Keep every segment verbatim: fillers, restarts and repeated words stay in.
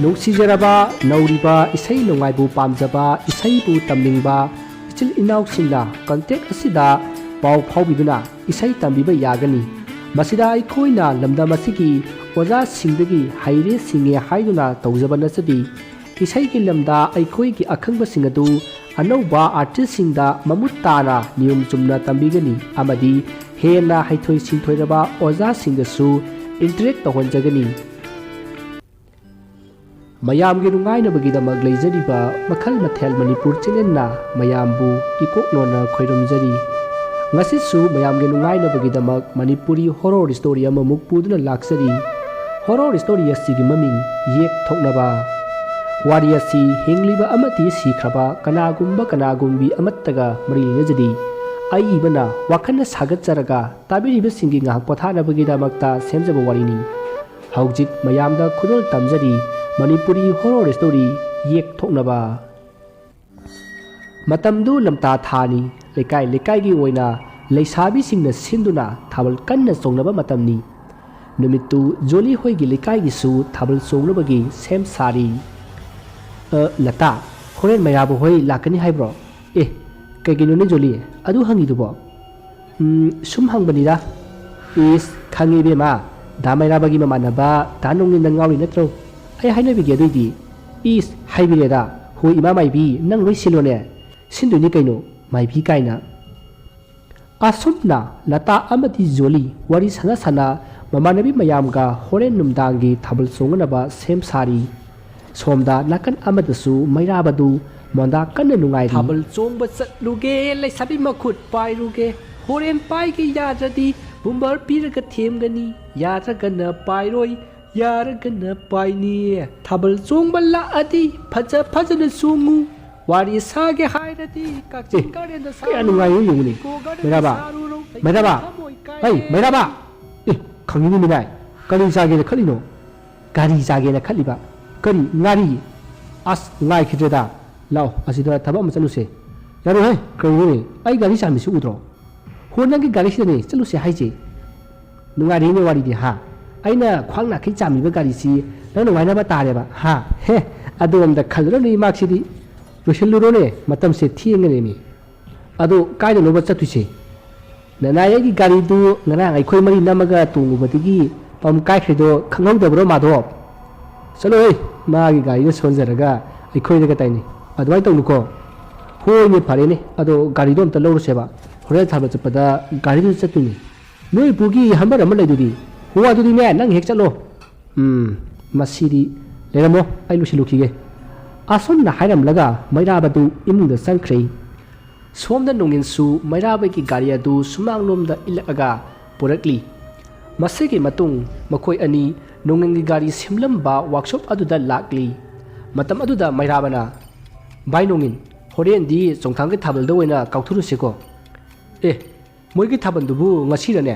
ꯅꯨꯡꯁꯤꯖꯔꯕ ꯅꯧꯔꯤꯕ ꯏꯁꯩ ꯅꯣꯡꯃꯥꯏꯕꯨ ꯄꯥꯝꯖꯕ, ꯏꯁꯩꯕꯨ ꯇꯝꯅꯤꯡꯕ ꯏꯆꯤꯜ ꯏꯅꯥꯎꯁꯤꯡꯅ contact ꯑꯁꯤꯗ ꯄꯥꯎ ꯐꯥꯎꯕꯤꯗꯨꯅ ꯏꯁꯩ ꯇꯝꯕꯤꯕ ꯌꯥꯒꯅꯤ꯫ ꯃꯁꯤꯗ ꯑꯩꯈꯣꯏꯅ ꯂꯝꯗꯝ ꯑꯁꯤꯒꯤ ꯑꯣꯖꯥꯁꯤꯡꯗꯒꯤ ꯍꯩꯔꯦ ꯁꯤꯡꯉꯦ ꯍꯥꯏꯗꯨꯅ ꯇꯧꯖꯕ ꯅꯠꯆꯗꯦ꯫ ꯏꯁꯩꯒꯤ ꯂꯝꯗ ꯑꯩꯈꯣꯏꯒꯤ ꯑꯈꯪꯕꯁꯤꯡ ꯑꯗꯨ ꯑꯅꯧꯕ artistꯁꯤꯡꯗ ꯃꯃꯨꯠ ꯇꯥꯅ ꯅꯤꯌꯣꯝ ꯆꯨꯝꯅ ꯇꯝꯕꯤꯒꯅꯤ ꯑꯃꯗꯤ ꯍꯦꯟꯅ ꯍꯩꯊꯣꯏ ꯁꯤꯡꯊꯣꯏꯔꯕ ꯑꯣꯖꯥꯁꯤꯡꯗꯁꯨ interact ꯇꯧꯍꯟꯖꯒꯅꯤ꯫ ꯃꯌꯥꯝꯒꯤ ꯅꯨꯡꯉꯥꯏꯅꯕꯒꯤꯗꯃꯛ ꯂꯩꯖꯔꯤꯕ ꯃꯈꯜ ꯃꯊꯦꯜ ꯃꯅꯤꯄꯨꯔ channelꯅ ꯃꯌꯥꯝꯕꯨ ꯏꯀꯣꯛꯅꯣꯅ ꯈꯣꯏꯔꯨꯝꯖꯔꯤ꯫ ꯉꯁꯤꯁꯨ ꯃꯌꯥꯝꯒꯤ ꯅꯨꯡꯉꯥꯏꯅꯕꯒꯤꯗꯃꯛ ꯃꯅꯤꯄꯨꯔꯤ horror story ꯑꯃꯃꯨꯛ ꯄꯨꯗꯨꯅ ꯂꯥꯛꯆꯔꯤ꯫ Horror story ꯑꯁꯤꯒꯤ ꯃꯃꯤꯡ ꯌꯦꯛ ꯊꯣꯛꯅꯕ꯫ ꯋꯥꯔꯤ ꯑꯁꯤ ꯍꯤꯡꯂꯤꯕ ꯑꯃꯗꯤ ꯁꯤꯈ꯭ꯔꯕ ꯀꯅꯥꯒꯨꯝꯕ ꯀꯅꯥꯒꯨꯝꯕꯤ ꯑꯃꯠꯇꯒ ꯃꯔꯤ ꯂꯩꯅꯖꯗꯦ꯫ ꯑꯏꯕꯅ ꯋꯥꯈꯜꯅ ꯁꯥꯒꯠꯆꯔꯒ ꯇꯥꯕꯤꯔꯤꯕꯁꯤꯡꯒꯤ ꯉꯥꯏꯍꯥꯛ ꯄꯣꯊꯥꯅꯕꯒꯤꯗꯃꯛꯇ ꯁꯦꯝꯖꯕ ꯋꯥꯔꯤꯅꯤ꯫ ꯍꯧꯖꯤꯛ ꯃꯌꯥꯝꯗ ꯈꯨꯗꯣꯜ ꯇꯝꯖꯔꯤ ꯃꯅꯤꯄꯨꯔꯤ horror story ꯌꯦꯛ ꯊꯣꯛꯅꯕ꯫ ꯃꯇꯝꯗꯨ ꯂꯝꯇꯥ ꯊꯥꯅꯤ꯫ ꯂꯩꯀꯥꯏ ꯂꯩꯀꯥꯏꯒꯤ ꯑꯣꯏꯅ ꯂꯩꯁꯥꯕꯤꯁꯤꯡꯅ ꯁꯤꯟꯗꯨꯅ ꯊꯥꯕꯜ ꯀꯟꯅ ꯆꯣꯡꯅꯕ ꯃꯇꯝꯅꯤ꯫ ꯅꯨꯃꯤꯠꯇꯨ ꯖꯣꯂꯤ ꯍꯣꯏꯒꯤ ꯂꯩꯀꯥꯏꯒꯤꯁꯨ ꯊꯥꯕꯜ ꯆꯣꯡꯅꯕꯒꯤ ꯁꯦꯝ ꯁꯥꯔꯤ꯫ "ꯑ, ꯂꯇꯥ, ꯍꯣꯔꯦꯟ ꯃꯩꯔꯥꯕ ꯍꯣꯏ ꯂꯥꯛꯀꯅꯤ ꯍꯥꯏꯕ꯭ꯔꯣ?" "ꯑꯦ, ꯀꯩꯒꯤꯅꯣꯅꯦ ꯖꯣꯂꯤ, ꯑꯗꯨ ꯍꯪꯉꯤꯗꯨꯕꯣ?" "ꯎꯝ, ꯁꯨꯝ ꯍꯪꯕꯅꯤꯗ꯫" "ꯏꯁ, ꯈꯪꯉꯤ ꯏꯕꯦꯝꯃ, ꯗꯥ ꯃꯩꯔꯥꯕꯒꯤ ꯃꯃꯥꯟꯅꯕ ꯗꯥ ꯅꯣꯡꯉꯤꯟꯗ ꯉꯥꯎꯔꯤ ꯅꯠꯇ꯭ꯔꯣ? ꯑꯩ ꯍꯥꯏꯅꯕꯤꯒꯦ ꯑꯗꯨꯏꯗꯤ꯫" "ꯏꯁ, ꯍꯥꯏꯕꯤꯔꯦꯗ꯫ ꯍꯣꯏ ꯏꯃꯥ ꯃꯥꯏꯕꯤ, ꯅꯪ ꯂꯣꯏ ꯁꯤꯜꯂꯣꯅꯦ꯫ ꯁꯤꯟꯗꯣꯏꯅꯤ ꯀꯩꯅꯣ, ꯃꯥꯏꯕꯤ ꯀꯥꯏꯅ꯫" ꯑꯁꯨꯝꯅ ꯂꯇꯥ ꯑꯃꯗꯤ ꯖꯣꯂꯤ ꯋꯥꯔꯤ ꯁꯥꯟꯅ ꯁꯥꯟꯅ ꯃꯃꯥꯟꯅꯕꯤ ꯃꯌꯥꯝꯒ ꯍꯣꯔꯦꯟ ꯅꯨꯡꯗꯥꯡꯒꯤ ꯊꯥꯕꯜ ꯆꯣꯡꯅꯅꯕ ꯁꯦꯝ ꯁꯥꯔꯤ꯫ ꯁꯣꯝꯗ ꯅꯥꯀꯟ ꯑꯃꯗꯁꯨ ꯃꯩꯔꯥꯕꯗꯨ ꯃꯣꯟꯗꯥ ꯀꯟꯅ ꯅꯨꯡꯉꯥꯏꯔꯤ꯫ "ꯊꯥꯕꯜ ꯆꯣꯡꯕ ꯆꯠꯂꯨꯒꯦ, ꯂꯩꯁꯥꯕꯤ ꯃꯈꯨꯠ ꯄꯥꯏꯔꯨꯒꯦ꯫ ꯍꯣꯔꯦꯟ ꯄꯥꯏꯒꯦ ꯌꯥꯗ꯭ꯔꯗꯤ ꯕꯨꯝꯕꯔ ꯄꯤꯔꯒ ꯊꯦꯝꯒꯅꯤ, ꯌꯥꯗ꯭ꯔꯒꯅ ꯄꯥꯏꯔꯣꯏ, ꯌꯥꯔꯒꯅ ꯄꯥꯏꯅꯤ꯫ ꯊꯥꯕꯜ ꯆꯣꯡꯕ ꯂꯥꯛꯑꯗꯤ ꯐꯖ ꯐꯖꯅ ꯆꯣꯡꯉꯨ꯫ ꯋꯥꯔꯤ ꯁꯥꯒꯦ ꯍꯥꯏꯔꯗꯤ ꯀꯛꯆꯤꯡ ꯑꯦ, ꯒꯥꯔꯗꯦꯟꯗ ꯀꯌꯥ ꯁꯥꯔꯨꯔꯣ, ꯅꯨꯡꯉꯥꯏꯕ ꯌꯦꯡꯉꯨꯅꯦ꯫ ꯏꯀꯣ ꯒꯥꯔꯗꯦꯟꯗ ꯃꯩꯔꯥꯕ, ꯁꯥꯔꯨꯔꯣ, ꯃꯩꯔꯥꯕ, ꯊꯃꯣꯏ ꯀꯥꯏꯔꯦ꯫" "ꯑꯩ, ꯃꯩꯔꯥꯕ!" "ꯑꯦ, ꯈꯪꯉꯤꯅꯦ ꯃꯤꯅꯥꯏ, ꯀꯔꯤ ꯆꯥꯒꯦꯅ ꯈꯜꯂꯤꯅꯣ?" "ꯒꯥꯔꯤ ꯆꯥꯒꯦꯅ ꯈꯜꯂꯤꯕ꯫" "ꯀꯔꯤ? ꯉꯥꯔꯤ? ꯑꯁ, ꯉꯥꯏꯈꯤꯗ꯭ꯔꯦꯗ꯫ ꯂꯥꯛꯑꯣ, ꯑꯁꯤꯗ ꯊꯕꯛ ꯑꯃ ꯆꯠꯂꯨꯁꯦ꯫" "ꯌꯥꯔꯣꯏꯍꯦ, ꯀꯔꯤꯅꯣꯅꯦ? ꯑꯩ ꯒꯥꯔꯤ ꯆꯥꯝꯃꯤꯁꯤ ꯎꯗ꯭ꯔꯣ? ꯍꯣ, ꯅꯪꯒꯤ ꯒꯥꯔꯤꯁꯤꯗꯅꯦ ꯆꯠꯂꯨꯁꯦ ꯍꯥꯏꯁꯦ꯫" "ꯅꯨꯡꯉꯥꯏꯔꯤꯅꯦ ꯋꯥꯔꯤꯗꯤ, ꯍꯥ?" ꯑꯩꯅ ꯈ꯭ꯋꯥꯡ ꯅꯥꯈꯩ ꯆꯥꯝꯃꯤꯕ ꯒꯥꯔꯤꯁꯤ ꯅꯪꯅ ꯋꯥꯏꯅꯕ ꯇꯥꯔꯦꯕ, ꯍꯥ? ꯍꯦ, ꯑꯗꯣꯝꯗ ꯈꯜꯂꯨꯔꯅꯨ ꯏꯃꯥꯛꯁꯤꯗꯤ꯫ ꯂꯣꯏꯁꯤꯜꯂꯨꯔꯣꯅꯦ, ꯃꯇꯝꯁꯦ ꯊꯦꯡꯉꯅꯦꯃꯤ꯫ ꯑꯗꯣ ꯀꯥꯏꯗꯅꯣꯕ ꯆꯠꯇꯣꯏꯁꯦ? ꯅꯅꯥꯏ ꯑꯩꯒꯤ ꯒꯥꯔꯤꯗꯨ ꯉꯔꯥꯡ ꯑꯩꯈꯣꯏ ꯃꯔꯤ ꯅꯝꯃꯒ ꯇꯣꯡꯉꯨꯕꯗꯒꯤ ꯄꯝ ꯀꯥꯏꯈ꯭ꯔꯤꯗꯣ ꯈꯪꯍꯧꯗꯕ꯭ꯔꯣ, ꯃꯥꯙꯣꯞ? ꯆꯠꯂꯣꯍꯦ, ꯃꯥꯒꯤ ꯒꯥꯔꯤꯗ ꯁꯣꯟꯖꯔꯒ ꯑꯩꯈꯣꯏꯗꯒ ꯇꯥꯏꯅꯩ꯫ ꯑꯗꯨꯃꯥꯏꯅ ꯇꯧꯅꯨꯀꯣ꯫ ꯍꯣꯏꯅꯦ, ꯐꯔꯦꯅꯦ, ꯑꯗꯣ ꯒꯥꯔꯤꯗꯣ ꯑꯝꯇ ꯂꯧꯔꯨꯁꯦꯕ꯫ ꯍꯣꯔꯦꯟ ꯊꯥꯕ ꯆꯠꯄꯗ ꯒꯥꯔꯤꯗꯨꯗ ꯆꯠꯇꯣꯏꯅꯤ꯫ ꯅꯣꯏ ꯏꯄꯨꯒꯤ ꯍꯝꯕꯔ ꯑꯃ ꯂꯩꯗꯨꯗꯤ? ꯍꯣ, ꯑꯗꯨꯗꯤꯅꯦ, ꯅꯪ ꯍꯦꯛ ꯆꯠꯂꯣ꯫ ꯎꯝ, ꯃꯁꯤꯗꯤ ꯂꯩꯔꯝꯃꯣ, ꯑꯩ ꯂꯣꯏꯁꯤꯜꯂꯨꯈꯤꯒꯦ꯫ ꯑꯁꯨꯝꯅ ꯍꯥꯏꯔꯝꯂꯒ ꯃꯩꯔꯥꯕꯗꯨ ꯏꯃꯨꯡꯗ ꯆꯪꯈ꯭ꯔꯦ꯫ ꯁꯣꯝꯗ ꯅꯣꯡꯉꯤꯟꯁꯨ ꯃꯩꯔꯥꯕꯒꯤ ꯒꯥꯔꯤ ꯑꯗꯨ ꯁꯨꯃꯥꯡꯂꯣꯝꯗ ꯏꯜꯂꯛꯑꯒ ꯄꯨꯔꯛꯂꯤ꯫ ꯃꯁꯤꯒꯤ ꯃꯇꯨꯡ ꯃꯈꯣꯏ ꯑꯅꯤ ꯅꯣꯡꯉꯤꯟꯒꯤ ꯒꯥꯔꯤ ꯁꯦꯝꯂꯝꯕ ꯋꯥꯛꯁꯣꯞ ꯑꯗꯨꯗ ꯂꯥꯛꯂꯤ꯫ ꯃꯇꯝ ꯑꯗꯨꯗ ꯃꯩꯔꯥꯕꯅ, "ꯚꯥꯏ ꯅꯣꯡꯉꯤꯟ, ꯍꯣꯔꯦꯟꯗꯤ ꯆꯣꯡꯊꯥꯡꯒꯤ ꯊꯥꯕꯜꯗ ꯑꯣꯏꯅ ꯀꯥꯎꯊꯔꯨꯁꯤꯀꯣ?" "ꯑꯦ, ꯃꯣꯏꯒꯤ ꯊꯥꯕꯜꯗꯨꯕꯨ ꯉꯁꯤꯔꯅꯦ?"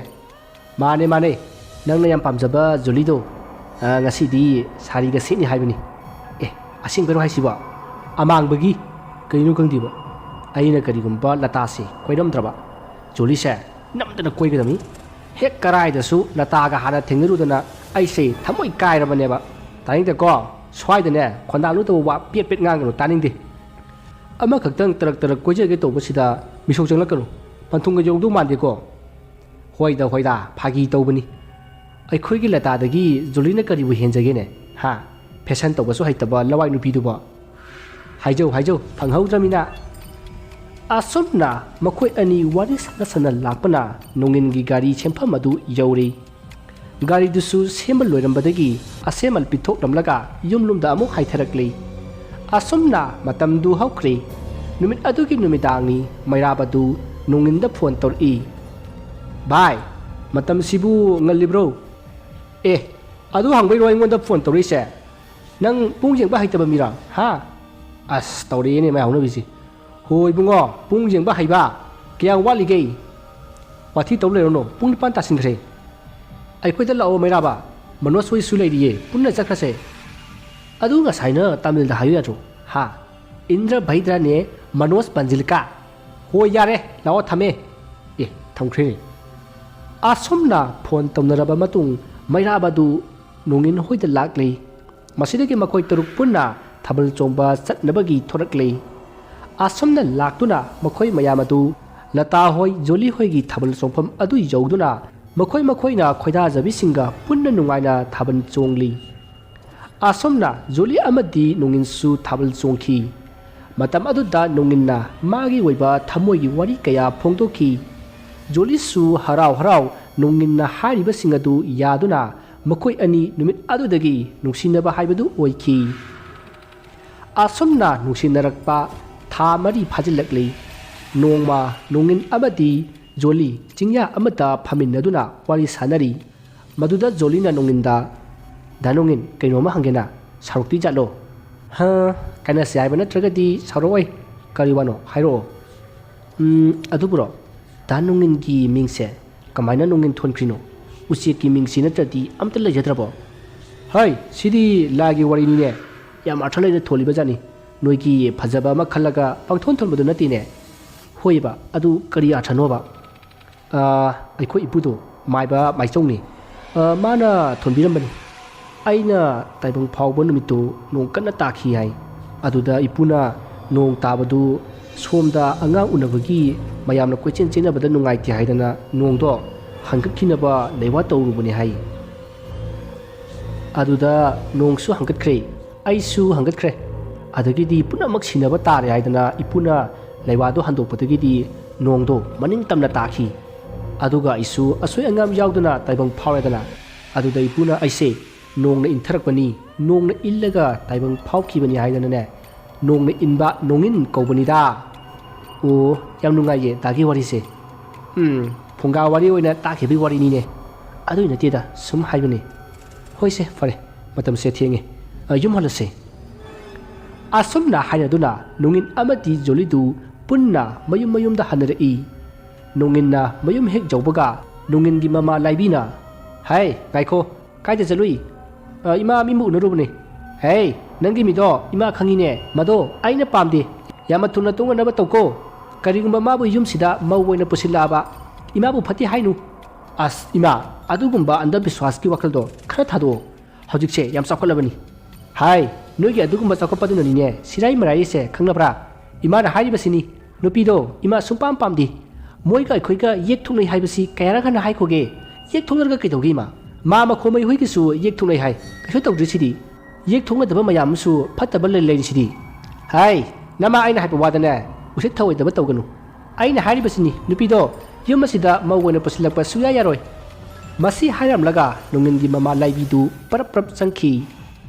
"ꯃꯥꯅꯦ, ꯃꯥꯅꯦ, ꯅꯪꯅ ꯌꯥꯝ ꯄꯥꯝꯖꯕ ꯖꯨꯂꯤꯗꯣ, ꯑ, ꯉꯁꯤꯗꯤ ꯁꯥꯔꯤꯒ ꯁꯦꯠꯅꯤ ꯍꯥꯏꯕꯅꯤ꯫" "ꯑꯦ, ꯑꯁꯦꯡꯕꯩꯔꯣ ꯍꯥꯏꯁꯤꯕꯣ?" "ꯑꯃꯥꯡꯕꯒꯤ ꯀꯩꯅꯣ ꯈꯪꯗꯦꯕ, ꯑꯩꯅ ꯀꯔꯤꯒꯨꯝꯕ ꯂꯇꯥꯁꯦ ꯀꯣꯏꯔꯝꯗ꯭ꯔꯕ, ꯖꯨꯂꯤꯁꯦ ꯅꯝꯗꯅ ꯀꯣꯏꯒꯗꯕꯅꯤ꯫ ꯍꯦꯛ ꯀꯔꯥꯏꯗꯁꯨ ꯂꯇꯥꯒ ꯍꯥꯟꯅ ꯊꯦꯡꯅꯔꯨꯗꯅ ꯑꯩꯁꯦ ꯊꯃꯣꯏ ꯀꯥꯏꯔꯕꯅꯦꯕ꯫ ꯇꯥꯅꯤꯡꯗꯦꯀꯣ, ꯁ꯭ꯋꯥꯏꯗꯅꯦ ꯈꯣꯟꯗꯥ ꯂꯨꯗꯕ ꯋꯥ ꯄꯦꯠ ꯄꯦꯠ ꯉꯥꯡꯒꯅꯨ, ꯇꯥꯅꯤꯡꯗꯦ꯫ ꯑꯃꯈꯛꯇꯪ ꯇꯔꯛ ꯇꯔꯛ ꯀꯣꯏꯖꯒꯦ ꯇꯧꯕꯁꯤꯗ ꯃꯤꯁꯧ ꯆꯪꯂꯛꯀꯅꯨ꯫ ꯄꯟꯊꯨꯡꯒ ꯌꯧꯗꯧ ꯃꯥꯟꯗꯦꯀꯣ?" "ꯍꯣꯏꯗ, ꯍꯣꯏꯗ, ꯐꯥꯒꯤ ꯇꯧꯕꯅꯤ꯫ ꯑꯩꯈꯣꯏꯒꯤ ꯂꯇꯥꯗꯒꯤ ꯖꯨꯂꯤꯅ ꯀꯔꯤꯕꯨ ꯍꯦꯟꯖꯒꯦꯅꯦ? ꯍꯥ? ꯐꯦꯁꯟ ꯇꯧꯕꯁꯨ ꯍꯩꯇꯕ ꯂꯋꯥꯏ ꯅꯨꯄꯤꯗꯨꯕꯣ?" "ꯍꯥꯏꯖꯧ, ꯍꯥꯏꯖꯧ, ꯐꯪꯍꯧꯗ꯭ꯔꯃꯤꯅ꯫" ꯑꯁꯨꯝꯅ ꯃꯈꯣꯏ ꯑꯅꯤ ꯋꯥꯔꯤ ꯁꯥꯟꯅ ꯁꯥꯟꯅ ꯂꯥꯛꯄꯅ ꯅꯣꯡꯉꯤꯟꯒꯤ ꯒꯥꯔꯤ ꯁꯦꯝꯐꯝ ꯑꯗꯨ ꯌꯧꯔꯦ꯫ ꯒꯥꯔꯤꯗꯨꯁꯨ ꯁꯦꯝꯕ ꯂꯣꯏꯔꯝꯕꯗꯒꯤ ꯑꯁꯦꯝꯃꯜ ꯄꯤꯊꯣꯛꯂꯝꯂꯒ ꯌꯨꯝꯂꯣꯝꯗ ꯑꯃꯨꯛ ꯍꯥꯏꯊꯔꯛꯂꯤ꯫ ꯑꯁꯨꯝꯅ ꯃꯇꯝꯗꯨ ꯍꯧꯈ꯭ꯔꯦ꯫ ꯅꯨꯃꯤꯠ ꯑꯗꯨꯒꯤ ꯅꯨꯃꯤꯗꯥꯡꯅꯤ꯫ ꯃꯩꯔꯥꯕꯗꯨ ꯅꯣꯡꯉꯤꯟꯗ ꯐꯣꯟ ꯇꯧꯔꯛꯏ꯫ "ꯚꯥꯏ, ꯃꯇꯝꯁꯤꯕꯨ ꯉꯜꯂꯤꯕ꯭ꯔꯣ?" "ꯑꯦ, ꯑꯗꯨ ꯍꯪꯕꯩꯔꯣ ꯑꯩꯉꯣꯟꯗ ꯐꯣꯟ ꯇꯧꯔꯛꯏꯁꯦ? ꯅꯪ ꯄꯨꯡ ꯌꯦꯡꯕ ꯍꯩꯇꯕ ꯃꯤꯔꯣ, ꯍꯥ?" ꯑꯁ, ꯇꯧꯔꯛꯑꯦꯅꯦ ꯃꯥꯏ ꯍꯧꯅꯕꯤꯁꯤ꯫ "ꯍꯣ ꯏꯕꯨꯡꯉꯣ, ꯄꯨꯡ ꯌꯦꯡꯕ ꯍꯩꯕ ꯀꯌꯥꯝ ꯋꯥꯠꯂꯤꯒꯦ? ꯋꯥꯊꯤ ꯇꯧ ꯂꯩꯔꯨꯅꯨ, ꯄꯨꯡ ꯅꯤꯄꯥꯟ ꯇꯥꯁꯤꯟꯈ꯭ꯔꯦ꯫ ꯑꯩꯈꯣꯏꯗ ꯂꯥꯛꯑꯣ ꯃꯩꯔꯥꯕ, ꯃꯅꯣꯖ ꯍꯣꯏꯁꯨ ꯂꯩꯔꯤꯌꯦ, ꯄꯨꯟꯅ ꯆꯠꯈ꯭ꯔꯁꯦ꯫" "ꯑꯗꯨ ꯉꯁꯥꯏꯅ ꯇꯥꯃꯤꯜꯗ ꯍꯥꯏꯌꯨ ꯌꯥꯗ꯭ꯔꯣ? ꯍꯥ? ꯏꯟꯗ꯭ꯔ ꯚꯩꯗ꯭ꯔꯅꯦ ꯃꯅꯣꯖ ꯄꯟꯖꯤꯜꯀꯥ꯫ ꯍꯣꯏ, ꯌꯥꯔꯦ, ꯂꯥꯛꯑꯣ, ꯊꯝꯃꯦ꯫" ꯑꯦ, ꯊꯝꯈ꯭ꯔꯦꯅꯦ꯫ ꯑꯁꯨꯝꯅ ꯐꯣꯟ ꯇꯧꯅꯔꯕ ꯃꯇꯨꯡ ꯃꯩꯔꯥꯕ ꯑꯗꯨ ꯅꯣꯡꯏꯟ ꯍꯣꯏꯗ ꯂꯥꯛꯂꯤ꯫ ꯃꯁꯤꯗꯒꯤ ꯃꯈꯣꯏ ꯇꯔꯨꯛ ꯄꯨꯟꯅ ꯊꯥꯕꯜ ꯆꯣꯡꯕ ꯆꯠꯅꯕꯒꯤ ꯊꯣꯔꯛꯂꯤ꯫ ꯑꯁꯨꯝꯅ ꯂꯥꯛꯇꯨꯅ ꯃꯈꯣꯏ ꯃꯌꯥꯝ ꯑꯗꯨ ꯂꯇꯥ ꯍꯣꯏ, ꯖꯣꯂꯤ ꯍꯣꯏꯒꯤ ꯊꯥꯕꯜ ꯆꯣꯡꯐꯝ ꯑꯗꯨ ꯌꯧꯗꯨꯅ ꯃꯈꯣꯏ ꯃꯈꯣꯏꯅ ꯈꯣꯏꯗꯥꯖꯕꯤꯁꯤꯡꯒ ꯄꯨꯟꯅ ꯅꯨꯡꯉꯥꯏꯅ ꯊꯥꯕꯜ ꯆꯣꯡꯂꯤ꯫ ꯑꯁꯨꯝꯅ ꯖꯣꯂꯤ ꯑꯃꯗꯤ ꯅꯣꯡꯏꯟꯁꯨ ꯊꯥꯕꯜ ꯆꯣꯡꯈꯤ꯫ ꯃꯇꯝ ꯑꯗꯨꯗ ꯅꯣꯡꯏꯟꯅ ꯃꯥꯒꯤ ꯑꯣꯏꯕ ꯊꯃꯣꯏꯒꯤ ꯋꯥꯔꯤ ꯀꯌꯥ ꯐꯣꯡꯗꯣꯛꯈꯤ꯫ ꯖꯣꯂꯤꯁꯨ ꯍꯔꯥꯎ ꯍꯔꯥꯎ ꯅꯣꯡꯏꯟꯅ ꯍꯥꯏꯔꯤꯕꯁꯤꯡ ꯑꯗꯨ ꯌꯥꯗꯨꯅ ꯃꯈꯣꯏ ꯑꯅꯤ ꯅꯨꯃꯤꯠ ꯑꯗꯨꯗꯒꯤ ꯅꯨꯡꯁꯤꯅꯕ ꯍꯥꯏꯕꯗꯨ ꯑꯣꯏꯈꯤ꯫ ꯑꯁꯨꯝꯅ ꯅꯨꯡꯁꯤꯅꯔꯛꯄ ꯊꯥ ꯃꯔꯤ ꯐꯥꯖꯤꯜꯂꯛꯂꯤ꯫ ꯅꯣꯡꯃ ꯅꯣꯡꯏꯟ ꯑꯃꯗꯤ ꯖꯣꯂꯤ ꯆꯤꯡꯌꯥ ꯑꯃꯗ ꯐꯝꯃꯤꯟꯅꯗꯨꯅ ꯋꯥꯔꯤ ꯁꯥꯟꯅꯔꯤ꯫ ꯃꯗꯨꯗ ꯖꯣꯂꯤꯅ ꯅꯣꯡꯏꯟꯗ, "ꯗꯥ ꯅꯣꯡꯏꯟ, ꯀꯩꯅꯣꯝꯃ ꯍꯪꯒꯦꯅ, ꯁꯥꯎꯔꯛꯇꯣꯏ ꯖꯥꯠꯂꯣ?" "ꯍꯥ, ꯀꯥꯏꯅꯁꯦ ꯍꯥꯏꯕ ꯅꯠꯇ꯭ꯔꯒꯗꯤ ꯁꯥꯎꯔꯛꯑꯣꯏ꯫ ꯀꯔꯤ ꯋꯥꯅꯣ ꯍꯥꯏꯔꯛꯑꯣ꯫" "ꯎꯝ, ꯑꯗꯨꯕꯨꯔꯣ, ꯗꯥ ꯅꯣꯡꯏꯟꯒꯤ ꯃꯤꯡꯁꯦ ꯀꯃꯥꯏꯅ ꯅꯣꯡꯏꯟ ꯊꯣꯟꯈ꯭ꯔꯤꯅꯣ? ꯎꯆꯦꯛꯀꯤ ꯃꯤꯡꯁꯤ ꯅꯠꯇ꯭ꯔꯗꯤ ꯑꯝꯇ ꯂꯩꯖꯗ꯭ꯔꯕꯣ?" "ꯍꯩ, ꯁꯤꯗꯤ ꯂꯥꯏꯒꯤ ꯋꯥꯔꯤꯅꯤꯅꯦ꯫ ꯌꯥꯝ ꯑꯔꯊ ꯂꯩꯅ ꯊꯣꯜꯂꯤꯕ ꯖꯥꯠꯅꯤ꯫ ꯅꯣꯏꯒꯤ ꯐꯖꯕ ꯑꯃ ꯈꯜꯂꯒ ꯄꯪꯊꯣꯟ ꯊꯣꯟꯕꯗꯨ ꯅꯠꯇꯦꯅꯦ꯫" "ꯍꯣꯏꯕ, ꯑꯗꯨ ꯀꯔꯤ ꯑꯔꯊꯅꯣꯕ?" "ꯑ, ꯑꯩꯈꯣꯏ ꯏꯄꯨꯗꯣ ꯃꯥꯏꯕ ꯃꯥꯏꯆꯧꯅꯤ꯫ ꯑ, ꯃꯥꯅ ꯊꯣꯟꯕꯤꯔꯝꯕꯅꯤ꯫ ꯑꯩꯅ ꯇꯥꯏꯕꯪ ꯐꯥꯎꯕ ꯅꯨꯃꯤꯠꯇꯨ ꯅꯣꯡ ꯀꯟꯅ ꯇꯥꯈꯤ ꯍꯥꯏ꯫ ꯑꯗꯨꯗ ꯏꯄꯨꯅ ꯅꯣꯡ ꯇꯥꯕꯗꯨ ꯁꯣꯝꯗ ꯑꯉꯥꯡ ꯎꯅꯕꯒꯤ ꯃꯌꯥꯝꯅ ꯀꯣꯏꯆꯦꯟ ꯆꯦꯟꯅꯕꯗ ꯅꯨꯡꯉꯥꯏꯇꯦ ꯍꯥꯏꯗꯅ ꯅꯣꯡꯗꯣ ꯍꯟꯒꯠꯈꯤꯅꯕ ꯂꯩꯋꯥ ꯇꯧꯔꯨꯕꯅꯤ ꯍꯥꯏ꯫ ꯑꯗꯨꯗ ꯅꯣꯡꯁꯨ ꯍꯟꯒꯠꯈ꯭ꯔꯦ, ꯑꯩꯁꯨ ꯍꯟꯒꯠꯈ꯭ꯔꯦ꯫ ꯑꯗꯒꯤꯗꯤ ꯄꯨꯝꯅꯃꯛ ꯁꯤꯟꯅꯕ ꯇꯥꯔꯦ ꯍꯥꯏꯗꯅ ꯏꯄꯨꯅ ꯂꯩꯋꯥꯗꯣ ꯍꯟꯗꯣꯛꯄꯗꯒꯤꯗꯤ ꯅꯣꯡꯗꯣ ꯃꯅꯤꯡ ꯇꯝꯅ ꯇꯥꯈꯤ꯫ ꯑꯗꯨꯒ ꯑꯩꯁꯨ ꯑꯁꯣꯏ ꯑꯉꯥꯝ ꯌꯥꯎꯗꯅ ꯇꯥꯏꯕꯪ ꯐꯥꯎꯔꯦꯗꯅ꯫ ꯑꯗꯨꯗ ꯏꯄꯨꯅ ꯑꯩꯁꯦ ꯅꯣꯡꯅ ꯏꯟꯊꯔꯛꯄꯅꯤ, ꯅꯣꯡꯅ ꯏꯜꯂꯒ ꯇꯥꯏꯕꯪ ꯐꯥꯎꯈꯤꯕꯅꯤ ꯍꯥꯏꯗꯅꯅꯦ, ꯅꯣꯡꯅ ꯏꯟꯕ ꯅꯣꯡꯏꯟ ꯀꯧꯕꯅꯤꯗ꯫" "ꯑꯣ, ꯌꯥꯝ ꯅꯨꯡꯉꯥꯏꯌꯦ ꯗꯥꯒꯤ ꯋꯥꯔꯤꯁꯦ꯫ ꯎꯝ, ꯐꯨꯡꯒꯥ ꯋꯥꯔꯤ ꯑꯣꯏꯅ ꯇꯥꯈꯤꯕꯒꯤ ꯋꯥꯔꯤꯅꯤꯅꯦ꯫" "ꯑꯗꯨꯏ ꯅꯠꯇꯦꯗ, ꯁꯨꯝ ꯍꯥꯏꯕꯅꯤ꯫" "ꯍꯣꯏꯁꯦ, ꯐꯔꯦ, ꯃꯇꯝꯁꯦ ꯊꯦꯡꯉꯦ꯫ ꯑ, ꯌꯨꯝ ꯍꯜꯂꯁꯦ꯫" ꯑꯁꯨꯝꯅ ꯍꯥꯏꯅꯗꯨꯅ ꯅꯣꯡꯏꯟ ꯑꯃꯗꯤ ꯖꯣꯂꯤꯗꯨ ꯄꯨꯟꯅ ꯃꯌꯨꯝ ꯃꯌꯨꯝꯗ ꯍꯟꯅꯔꯛꯏ꯫ ꯅꯣꯡꯏꯟꯅ ꯃꯌꯨꯝ ꯍꯦꯛ ꯌꯧꯕꯒ ꯅꯣꯡꯏꯟꯒꯤ ꯃꯃꯥ ꯂꯥꯏꯕꯤꯅ, "ꯍꯥꯏ, ꯉꯥꯏꯈꯣ, ꯀꯥꯏꯗ ꯆꯠꯂꯨꯏ?" "ꯑ, ꯏꯃꯥ, ꯃꯤꯕꯨ ꯎꯅꯔꯨꯕꯅꯦ꯫" "ꯍꯦ, ꯅꯪꯒꯤ ꯃꯤꯗꯣ ꯏꯃꯥ ꯈꯪꯉꯤꯅꯦ, ꯃꯗꯣ ꯑꯩꯅ ꯄꯥꯝꯗꯦ꯫ ꯌꯥꯝꯅ ꯊꯨꯅ ꯇꯣꯡꯅꯅꯕ ꯇꯧꯀꯣ꯫ ꯀꯔꯤꯒꯨꯝꯕ ꯃꯥꯕꯨ ꯌꯨꯝꯁꯤꯗ ꯃꯧ ꯑꯣꯏꯅ ꯄꯨꯁꯤꯜꯂꯛꯑꯕ, ꯏꯃꯥꯕꯨ ꯐꯠꯇꯦ ꯍꯥꯏꯅꯨ꯫" "ꯑꯁ, ꯏꯃꯥ, ꯑꯗꯨꯒꯨꯝꯕ ꯑꯟꯙꯕꯤꯁ꯭ꯋꯥꯁꯀꯤ ꯋꯥꯈꯜꯗꯣ ꯈꯔ ꯊꯥꯗꯣꯛꯑꯣ꯫ ꯍꯧꯖꯤꯛꯁꯦ ꯌꯥꯝ ꯆꯥꯎꯈꯠꯂꯕꯅꯤ꯫ ꯍꯥꯏ, ꯅꯣꯏꯒꯤ ꯑꯗꯨꯒꯨꯝꯕ ꯆꯥꯎꯈꯠꯄꯗꯨꯅꯅꯤꯅꯦ ꯁꯤꯔꯥꯏ ꯃꯔꯥꯏꯁꯦ, ꯈꯪꯅꯕ꯭ꯔꯥ? ꯏꯃꯥꯅ ꯍꯥꯏꯔꯤꯕꯁꯤꯅꯤ, ꯅꯨꯄꯤꯗꯣ ꯏꯃꯥ ꯁꯨꯡꯄꯥꯝ ꯄꯥꯝꯗꯦ꯫ ꯃꯣꯏꯒ ꯑꯩꯈꯣꯏꯒ ꯌꯦꯛ ꯊꯣꯛꯅꯩ ꯍꯥꯏꯕꯁꯤ ꯀꯌꯥꯔꯛ ꯍꯟꯅ ꯍꯥꯏꯈꯣꯒꯦ? ꯌꯦꯛ ꯊꯣꯛꯅꯔꯒ ꯀꯩꯗꯧꯒꯦ ꯏꯃꯥ? ꯃꯥ ꯃꯈꯣ ꯃꯩꯍꯣꯏꯒꯤꯁꯨ ꯌꯦꯛ ꯊꯣꯛꯅꯩ ꯍꯥꯏ, ꯀꯩꯁꯨ ꯇꯧꯗ꯭ꯔꯤꯁꯤꯗꯤ꯫ ꯌꯦꯛ ꯊꯣꯛꯅꯗꯕ ꯃꯌꯥꯝ ꯑꯃꯁꯨ ꯐꯠꯇꯕ ꯂꯩ ꯂꯩꯔꯤꯁꯤꯗꯤ꯫ ꯍꯥꯏ, ꯅꯃꯥ ꯑꯩꯅ ꯍꯥꯏꯕ ꯋꯥꯗꯅꯦ ꯎꯁꯤꯠ ꯊꯑꯣꯏꯗꯕ ꯇꯧꯒꯅꯨ꯫ ꯑꯩꯅ ꯍꯥꯏꯔꯤꯕꯁꯤꯅꯤ, ꯅꯨꯄꯤꯗꯣ ꯌꯨꯝ ꯑꯁꯤꯗ ꯃꯧ ꯑꯣꯏꯅ ꯄꯨꯁꯤꯜꯂꯛꯄ ꯁꯨꯡꯌꯥ ꯌꯥꯔꯣꯏ꯫ ꯃꯁꯤ ꯍꯥꯏꯔꯝꯂꯒ ꯅꯣꯡꯉꯤꯟꯒꯤ ꯃꯃꯥ ꯂꯥꯏꯕꯤꯗꯨ ꯄꯔꯞ ꯄꯔꯞ ꯆꯪꯈꯤ꯫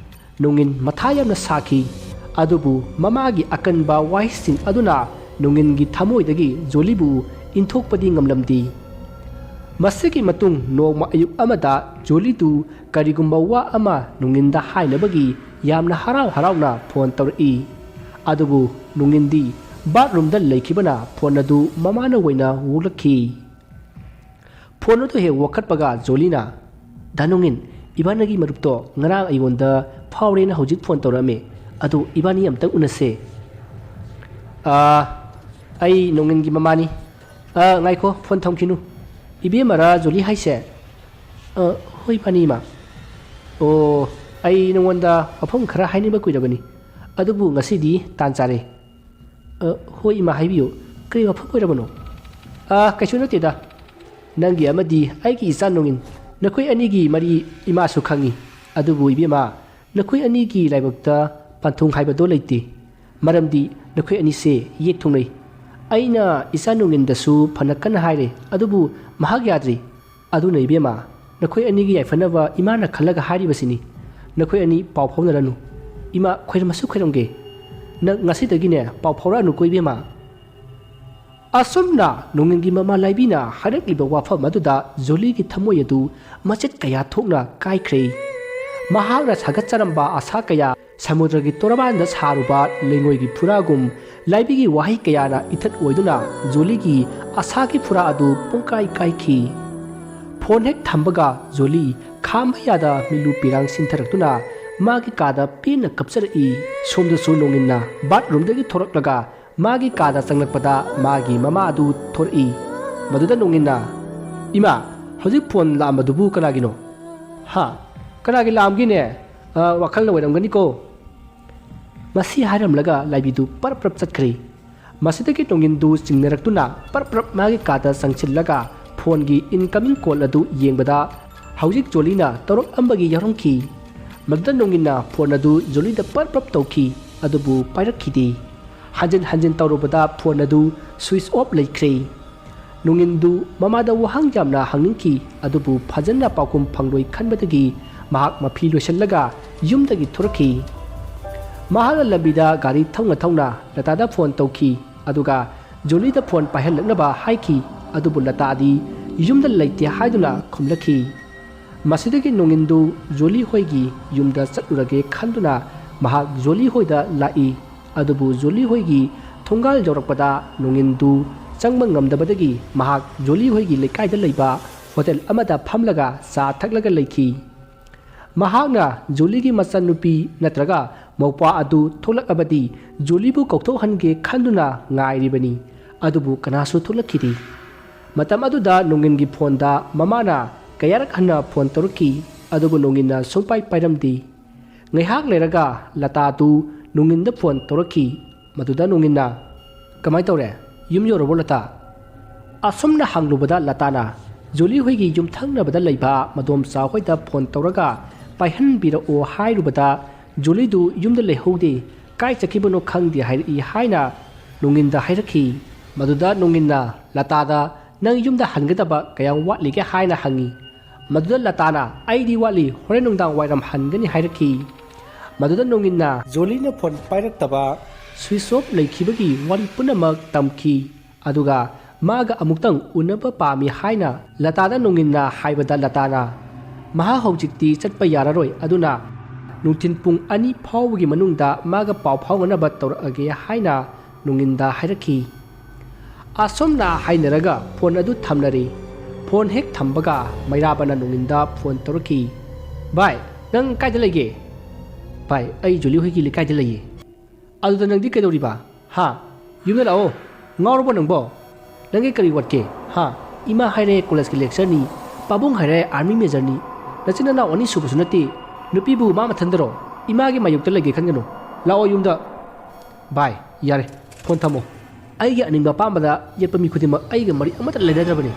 ꯅꯣꯡꯉꯤꯟ ꯃꯊꯥ ꯌꯥꯝꯅ ꯁꯥꯈꯤ꯫ ꯑꯗꯨꯕꯨ ꯃꯃꯥꯒꯤ ꯑꯀꯟꯕ ꯋꯥꯍꯩꯁꯤꯡ ꯑꯗꯨꯅ ꯅꯣꯡꯉꯤꯟꯒꯤ ꯊꯃꯣꯏꯗꯒꯤ ꯖꯣꯂꯤꯕꯨ ꯏꯟꯊꯣꯛꯄꯗꯤ ꯉꯝꯂꯝꯗꯦ꯫ ꯃꯁꯤꯒꯤ ꯃꯇꯨꯡ ꯅꯣꯡꯃ ꯑꯌꯨꯛ ꯑꯃꯗ ꯖꯣꯂꯤꯗꯨ ꯀꯔꯤꯒꯨꯝꯕ ꯋꯥ ꯑꯃ ꯅꯣꯡꯉꯤꯟꯗ ꯍꯥꯏꯅꯕꯒꯤ ꯌꯥꯝꯅ ꯍꯔꯥꯎ ꯍꯔꯥꯎꯅ ꯐꯣꯟ ꯇꯧꯔꯛꯏ꯫ ꯑꯗꯨꯕꯨ ꯅꯣꯡꯉꯤꯟꯗꯤ ꯕꯥꯠꯔꯨꯝꯗ ꯂꯩꯈꯤꯕꯅ ꯐꯣꯟ ꯑꯗꯨ ꯃꯃꯥꯅ ꯑꯣꯏꯅ ꯋꯣꯛꯂꯛꯈꯤ꯫ ꯐꯣꯟ ꯑꯗꯨ ꯍꯦꯛ ꯋꯥꯀꯠꯄꯒ ꯖꯣꯂꯤꯅ, "ꯗꯥ ꯅꯣꯡꯉꯤꯟ, ꯏꯕꯥꯅꯤꯒꯤ ꯃꯔꯨꯞꯇꯣ ꯉꯔꯥꯡ ꯑꯩꯉꯣꯟꯗ ꯐꯥꯎꯔꯦꯅ ꯍꯧꯖꯤꯛ ꯐꯣꯟ ꯇꯧꯔꯛꯑꯝꯃꯦ꯫ ꯑꯗꯨ ꯏꯕꯥꯅꯤ ꯑꯝꯇꯪ ꯎꯅꯁꯦ꯫" "ꯑꯥ, ꯑꯩ ꯅꯣꯡꯉꯤꯟꯒꯤ ꯃꯃꯥꯅꯤ꯫ ꯑꯥ, ꯉꯥꯏꯈꯣ, ꯐꯣꯟ ꯊꯝꯈꯤꯅꯨ꯫ ꯏꯕꯦꯝꯃꯔꯥ ꯖꯣꯂꯤ ꯍꯥꯏꯁꯦ?" "ꯑ, ꯍꯣꯏ, ꯃꯥꯅꯤ, ꯏꯃꯥ꯫" "ꯑꯣ, ꯑꯩ ꯅꯉꯣꯟꯗ ꯋꯥꯐꯝ ꯈꯔ ꯍꯥꯏꯅꯤꯡꯕ ꯀꯨꯏꯔꯕꯅꯤ꯫ ꯑꯗꯨꯕꯨ ꯉꯁꯤꯗꯤ ꯇꯥꯟ ꯆꯥꯔꯦ꯫" "ꯑ, ꯍꯣꯏ, ꯏꯃꯥ, ꯍꯥꯏꯕꯤꯌꯨ꯫ ꯀꯔꯤ ꯋꯥꯐꯝ ꯑꯣꯏꯔꯕꯅꯣ?" "ꯑ, ꯀꯩꯁꯨ ꯅꯠꯇꯦꯗ꯫ ꯅꯪꯒꯤ ꯑꯃꯗꯤ ꯑꯩꯒꯤ ꯏꯆꯥ ꯅꯣꯡꯉꯤꯟ, ꯅꯈꯣꯏ ꯑꯅꯤꯒꯤ ꯃꯔꯤ ꯏꯃꯥꯁꯨ ꯈꯪꯏ꯫ ꯑꯗꯨꯕꯨ ꯏꯕꯦꯝꯃ, ꯅꯈꯣꯏ ꯑꯅꯤꯒꯤ ꯂꯥꯏꯕꯛꯇ ꯄꯟꯊꯨꯡ ꯍꯥꯏꯕꯗꯣ ꯂꯩꯇꯦ꯫ ꯃꯔꯝꯗꯤ ꯅꯈꯣꯏ ꯑꯅꯤꯁꯦ ꯌꯦꯛ ꯊꯨꯡꯅꯩ꯫ ꯑꯩꯅ ꯏꯆꯥ ꯅꯣꯡꯉꯤꯟꯗꯁꯨ ꯐꯅ ꯀꯟꯅ ꯍꯥꯏꯔꯦ, ꯑꯗꯨꯕꯨ ꯃꯍꯥꯛ ꯌꯥꯗ꯭ꯔꯤ꯫ ꯑꯗꯨꯅ ꯏꯕꯦꯝꯃ, ꯅꯈꯣꯏ ꯑꯅꯤꯒꯤ ꯌꯥꯏꯐꯅꯕ ꯏꯃꯥꯅ ꯈꯜꯂꯒ ꯍꯥꯏꯔꯤꯕꯁꯤꯅꯤ꯫ ꯅꯈꯣꯏ ꯑꯅꯤ ꯄꯥꯎ ꯐꯥꯎꯅꯔꯅꯨ꯫ ꯏꯃꯥ ꯈꯣꯏꯔꯝꯃꯁꯨ ꯈꯣꯏꯔꯝꯒꯦ꯫ ꯅꯪ ꯉꯁꯤꯗꯒꯤꯅꯦ ꯄꯥꯎ ꯐꯥꯎꯔꯛꯑꯅꯨꯀꯣ ꯏꯕꯦꯝꯃ꯫" ꯑꯁꯨꯝꯅ ꯅꯣꯡꯉꯤꯟꯒꯤ ꯃꯃꯥ ꯂꯥꯏꯕꯤꯅ ꯍꯥꯏꯔꯛꯂꯤꯕ ꯋꯥꯐꯝ ꯑꯗꯨꯗ ꯖꯣꯂꯤꯒꯤ ꯊꯃꯣꯏ ꯑꯗꯨ ꯃꯆꯦꯠ ꯀꯌꯥ ꯊꯣꯛꯅ ꯀꯥꯏꯈ꯭ꯔꯦ꯫ ꯃꯍꯥꯛꯅ ꯁꯥꯒꯠꯆꯔꯝꯕ ꯑꯁꯥ ꯀꯌꯥ ꯁꯃꯨꯗ꯭ꯔꯒꯤ ꯇꯣꯔꯕꯥꯟꯗ ꯁꯥꯔꯨꯕ ꯂꯩꯉꯣꯏꯒꯤ ꯐꯨꯔꯥꯒꯨꯝ ꯂꯥꯏꯕꯤꯒꯤ ꯋꯥꯍꯩ ꯀꯌꯥꯅ ꯏꯊꯠ ꯑꯣꯏꯗꯨꯅ ꯖꯣꯂꯤꯒꯤ ꯑꯁꯥꯒꯤ ꯐꯨꯔꯥ ꯑꯗꯨ ꯄꯨꯡꯀꯥꯏ ꯀꯥꯏꯈꯤ꯫ ꯐꯣꯟ ꯍꯦꯛ ꯊꯝꯕꯒ ꯖꯣꯂꯤ ꯈꯥꯝꯕ ꯌꯥꯗ ꯃꯤꯠꯂꯨ ꯄꯤꯔꯥꯡ ꯁꯤꯟꯊꯔꯛꯇꯨꯅ ꯃꯥꯒꯤ ꯀꯥꯗ ꯄꯦꯟꯅ ꯀꯞꯆꯔꯛꯏ꯫ ꯁꯣꯝꯗꯁꯨ ꯅꯣꯡꯉꯤꯟꯅ ꯕꯥꯠꯔꯨꯝꯗꯒꯤ ꯊꯣꯔꯛꯂꯒ ꯃꯥꯒꯤ ꯀꯥꯗ ꯆꯪꯂꯛꯄꯗ ꯃꯥꯒꯤ ꯃꯃꯥ ꯑꯗꯨ ꯊꯣꯔꯛꯏ꯫ ꯃꯗꯨꯗ ꯅꯣꯡꯉꯤꯟꯅ, "ꯏꯃꯥ, ꯍꯧꯖꯤꯛ ꯐꯣꯟ ꯂꯥꯛꯑꯝꯕꯗꯨꯕꯨ ꯀꯅꯥꯒꯤꯅꯣ? ꯍꯥ? ꯀꯅꯥꯒꯤ ꯂꯥꯛꯑꯝꯒꯦꯅꯦ? ꯑ, ꯋꯥꯈꯜꯅ ꯑꯣꯏꯔꯝꯒꯅꯤꯀꯣ꯫ ꯃꯁꯤ ꯍꯥꯏꯔꯝꯂꯒ ꯂꯥꯏꯕꯤꯗꯨ ꯄꯔꯞ ꯄꯔꯞ ꯆꯠꯈ꯭ꯔꯦ꯫ ꯃꯁꯤꯗꯒꯤ ꯅꯣꯡꯏꯟꯗꯨ ꯆꯤꯡꯅꯔꯛꯇꯨꯅ ꯄꯔꯞ ꯄꯔꯞ ꯃꯥꯒꯤ ꯀꯥꯗ ꯆꯪꯁꯤꯜꯂꯒ ꯐꯣꯟꯒꯤ incoming call ꯑꯗꯨ ꯌꯦꯡꯕꯗ ꯍꯧꯖꯤꯛ ꯖꯣꯂꯤꯅ ꯇꯧꯔꯛꯑꯝꯕꯒꯤ ꯌꯥꯎꯔꯝꯈꯤ꯫ ꯃꯗꯨꯗ ꯅꯣꯡꯏꯟꯅ ꯐꯣꯟ ꯑꯗꯨ ꯖꯣꯂꯤꯗ ꯄꯔꯞ ꯄꯔꯞ ꯇꯧꯈꯤ, ꯑꯗꯨꯕꯨ ꯄꯥꯏꯔꯛꯈꯤꯗꯦ꯫ ꯍꯟꯖꯤꯟ ꯍꯟꯖꯤꯟ ꯇꯧꯔꯨꯕꯗ ꯐꯣꯟ ꯑꯗꯨ switch off ꯂꯩꯈ꯭ꯔꯦ꯫ ꯅꯣꯡꯏꯟꯗꯨ ꯃꯃꯥꯗ ꯋꯥꯍꯪ ꯌꯥꯝꯅ ꯍꯪꯅꯤꯡꯈꯤ, ꯑꯗꯨꯕꯨ ꯐꯖꯅ ꯄꯥꯎꯈꯨꯝ ꯐꯪꯂꯣꯏ ꯈꯟꯕꯗꯒꯤ ꯃꯍꯥꯛ ꯃꯐꯤ ꯂꯣꯏꯁꯤꯜꯂꯒ ꯌꯨꯝꯗꯒꯤ ꯊꯣꯔꯛꯈꯤ꯫ ꯃꯍꯥꯛꯅ ꯂꯝꯕꯤꯗ ꯒꯥꯔꯤ ꯊꯧꯅ ꯊꯧꯅ ꯂꯇꯥꯗ ꯐꯣꯟ ꯇꯧꯈꯤ, ꯑꯗꯨꯒ ꯖꯣꯂꯤꯗ ꯐꯣꯟ ꯄꯥꯏꯍꯜꯂꯛꯅꯕ ꯍꯥꯏꯈꯤ, ꯑꯗꯨꯕꯨ ꯂꯇꯥꯗꯤ ꯌꯨꯝꯗ ꯂꯩꯇꯦ ꯍꯥꯏꯗꯨꯅ ꯈꯨꯝꯂꯛꯈꯤ꯫ ꯃꯁꯤꯗꯒꯤ ꯅꯣꯡꯏꯟꯗꯨ ꯖꯣꯂꯤ ꯍꯣꯏꯒꯤ ꯌꯨꯝꯗ ꯆꯠꯂꯨꯔꯒꯦ ꯈꯟꯗꯨꯅ ꯃꯍꯥꯛ ꯖꯣꯂꯤ ꯍꯣꯏꯗ ꯂꯥꯛꯏ꯫ ꯑꯗꯨꯕꯨ ꯖꯣꯂꯤ ꯍꯣꯏꯒꯤ ꯊꯣꯡꯒꯥꯜ ꯌꯧꯔꯛꯄꯗ ꯅꯣꯡꯏꯟꯗꯨ ꯆꯪꯕ ꯉꯝꯗꯕꯗꯒꯤ ꯃꯍꯥꯛ ꯖꯣꯂꯤ ꯍꯣꯏꯒꯤ ꯂꯩꯀꯥꯏꯗ ꯂꯩꯕ ꯍꯣꯇꯦꯜ ꯑꯃꯗ ꯐꯝꯂꯒ ꯆꯥ ꯊꯛꯂꯒ ꯂꯩꯈꯤ꯫ ꯃꯍꯥꯛꯅ ꯖꯣꯂꯤꯒꯤ ꯃꯆꯟꯅꯨꯄꯤ ꯅꯠꯇ꯭ꯔꯒ ꯃꯧꯄ꯭ꯋꯥ ꯑꯗꯨ ꯊꯣꯛꯂꯛꯂꯕꯗꯤ ꯖꯣꯂꯤꯕꯨ ꯀꯧꯊꯣꯛꯍꯟꯒꯦ ꯈꯟꯗꯨꯅ ꯉꯥꯏꯔꯤꯕꯅꯤ꯫ ꯑꯗꯨꯕꯨ ꯀꯅꯥꯁꯨ ꯊꯣꯛꯂꯛꯈꯤꯗꯦ꯫ ꯃꯇꯝ ꯑꯗꯨꯗ ꯅꯣꯡꯏꯟꯒꯤ ꯐꯣꯟꯗ ꯃꯃꯥꯅ ꯀꯌꯥꯔꯛ ꯍꯟꯅ ꯐꯣꯟ ꯇꯧꯔꯛꯈꯤ, ꯑꯗꯨꯕꯨ ꯅꯣꯡꯏꯟꯅ ꯁꯨꯡꯄꯥꯏ ꯄꯥꯏꯔꯝꯗꯦ꯫ ꯉꯥꯏꯍꯥꯛ ꯂꯩꯔꯒ ꯂꯇꯥꯗꯨ ꯅꯣꯡꯏꯟꯗ ꯐꯣꯟ ꯇꯧꯔꯛꯈꯤ꯫ ꯃꯗꯨꯗ ꯅꯣꯡꯏꯟꯅ, "ꯀꯃꯥꯏ ꯇꯧꯔꯦ? ꯌꯨꯝ ꯌꯧꯔꯕꯣ, ꯂꯇꯥ?" ꯑꯁꯨꯝꯅ ꯍꯪꯂꯨꯕꯗ ꯂꯇꯥꯅ ꯖꯣꯂꯤ ꯍꯣꯏꯒꯤ ꯌꯨꯝꯊꯪꯅꯕꯗ ꯂꯩꯕ ꯃꯗꯣꯝꯆꯥ ꯍꯣꯏꯗ ꯐꯣꯟ ꯇꯧꯔꯒ ꯄꯥꯏꯍꯟꯕꯤꯔꯛꯑꯣ ꯍꯥꯏꯔꯨꯕꯗ, "ꯖꯣꯂꯤꯗꯨ ꯌꯨꯝꯗ ꯂꯩꯍꯧꯗꯦ, ꯀꯥꯏ ꯆꯠꯈꯤꯕꯅꯣ ꯈꯪꯗꯦ" ꯍꯥꯏꯔꯛꯏ ꯍꯥꯏꯅ ꯅꯣꯡꯏꯟꯗ ꯍꯥꯏꯔꯛꯈꯤ꯫ ꯃꯗꯨꯗ ꯅꯣꯡꯏꯟꯅ ꯂꯇꯥꯗ, "ꯅꯪ ꯌꯨꯝꯗ ꯍꯟꯒꯗꯕ ꯀꯌꯥꯝ ꯋꯥꯠꯂꯤꯒꯦ?" ꯍꯥꯏꯅ ꯍꯪꯉꯤ꯫ ꯃꯗꯨꯗ ꯂꯇꯥꯅ, "ꯑꯩꯗꯤ ꯋꯥꯠꯂꯤ, ꯍꯣꯔꯦꯟ ꯅꯨꯡꯗꯥꯡ ꯋꯥꯏꯔꯝ ꯍꯟꯒꯅꯤ" ꯍꯥꯏꯔꯛꯈꯤ꯫ ꯃꯗꯨꯗ ꯅꯣꯡꯏꯟꯅ ꯖꯣꯂꯤꯅ ꯐꯣꯟ ꯄꯥꯏꯔꯛꯇꯕ, switch off ꯂꯩꯈꯤꯕꯒꯤ ꯋꯥꯔꯤ ꯄꯨꯝꯅꯃꯛ ꯇꯝꯈꯤ꯫ ꯑꯗꯨꯒ ꯃꯥꯒ ꯑꯃꯨꯛꯇꯪ ꯎꯅꯕ ꯄꯥꯝꯃꯤ ꯍꯥꯏꯅ ꯂꯇꯥꯗ ꯅꯣꯡꯏꯟꯅ ꯍꯥꯏꯕꯗ, ꯂꯇꯥꯅ, "ꯃꯍꯥꯛ ꯍꯧꯖꯤꯛꯇꯤ ꯆꯠꯄ ꯌꯥꯔꯔꯣꯏ, ꯑꯗꯨꯅ ꯅꯨꯡꯊꯤꯜ ꯄꯨꯡ ꯑꯅꯤ ꯐꯥꯎꯕꯒꯤ ꯃꯅꯨꯡꯗ ꯃꯥꯒ ꯄꯥꯎ ꯐꯥꯎꯅꯅꯕ ꯇꯧꯔꯛꯑꯒꯦ" ꯍꯥꯏꯅ ꯅꯣꯡꯏꯟꯗ ꯍꯥꯏꯔꯛꯈꯤ꯫ ꯑꯁꯨꯝꯅ ꯍꯥꯏꯅꯔꯒ ꯐꯣꯟ ꯑꯗꯨ ꯊꯝꯅꯔꯦ꯫ ꯐꯣꯟ ꯍꯦꯛ ꯊꯝꯕꯒ ꯃꯩꯔꯥꯕꯅ ꯅꯣꯡꯏꯟꯗ ꯐꯣꯟ ꯇꯧꯔꯛꯈꯤ꯫ "ꯚꯥꯏ, ꯅꯪ ꯀꯥꯏꯗ ꯂꯩꯒꯦ?" "ꯚꯥꯏ, ꯑꯩ ꯖꯣꯂꯤ ꯍꯣꯏꯒꯤ ꯂꯩꯀꯥꯏꯗ ꯂꯩꯌꯦ꯫" "ꯑꯗꯨꯗ ꯅꯪꯗꯤ ꯀꯩꯗꯧꯔꯤꯕ? ꯍꯥ? ꯌꯨꯝꯗ ꯂꯥꯛꯑꯣ꯫ ꯉꯥꯎꯔꯕꯣ ꯅꯪꯕꯣ? ꯅꯪꯒꯤ ꯀꯔꯤ ꯋꯥꯠꯀꯦ? ꯍꯥ? ꯏꯃꯥ ꯍꯥꯏꯔꯦ ꯀꯣꯂꯦꯖꯀꯤ lectureꯅꯤ, "ꯄꯥꯕꯨꯡ ꯍꯥꯏꯔꯦ ꯑꯥꯔꯃꯤ ꯃꯦꯖꯔꯅꯤ꯫ ꯅꯆꯤꯟ ꯅꯅꯥꯎ ꯑꯅꯤ ꯁꯨꯕꯁꯨ ꯅꯠꯇꯦ꯫ ꯅꯨꯄꯤꯕꯨ ꯃꯥ ꯃꯊꯟꯗꯔꯣ? ꯏꯃꯥꯒꯤ ꯃꯥꯌꯣꯛꯇ ꯂꯩꯒꯦ ꯈꯟꯒꯅꯨ꯫ ꯂꯥꯛꯑꯣ ꯌꯨꯝꯗ꯫" "ꯚꯥꯏ, ꯌꯥꯔꯦ, ꯐꯣꯟ ꯊꯝꯃꯣ꯫ ꯑꯩꯒꯤ ꯑꯅꯤꯡꯕ ꯑꯄꯥꯝꯕꯗ ꯌꯦꯠꯄ ꯃꯤ ꯈꯨꯗꯤꯡꯃꯛ ꯑꯩꯒ ꯃꯔꯤ ꯑꯃꯠꯇ ꯂꯩꯅꯗ꯭ꯔꯕꯅꯤ꯫"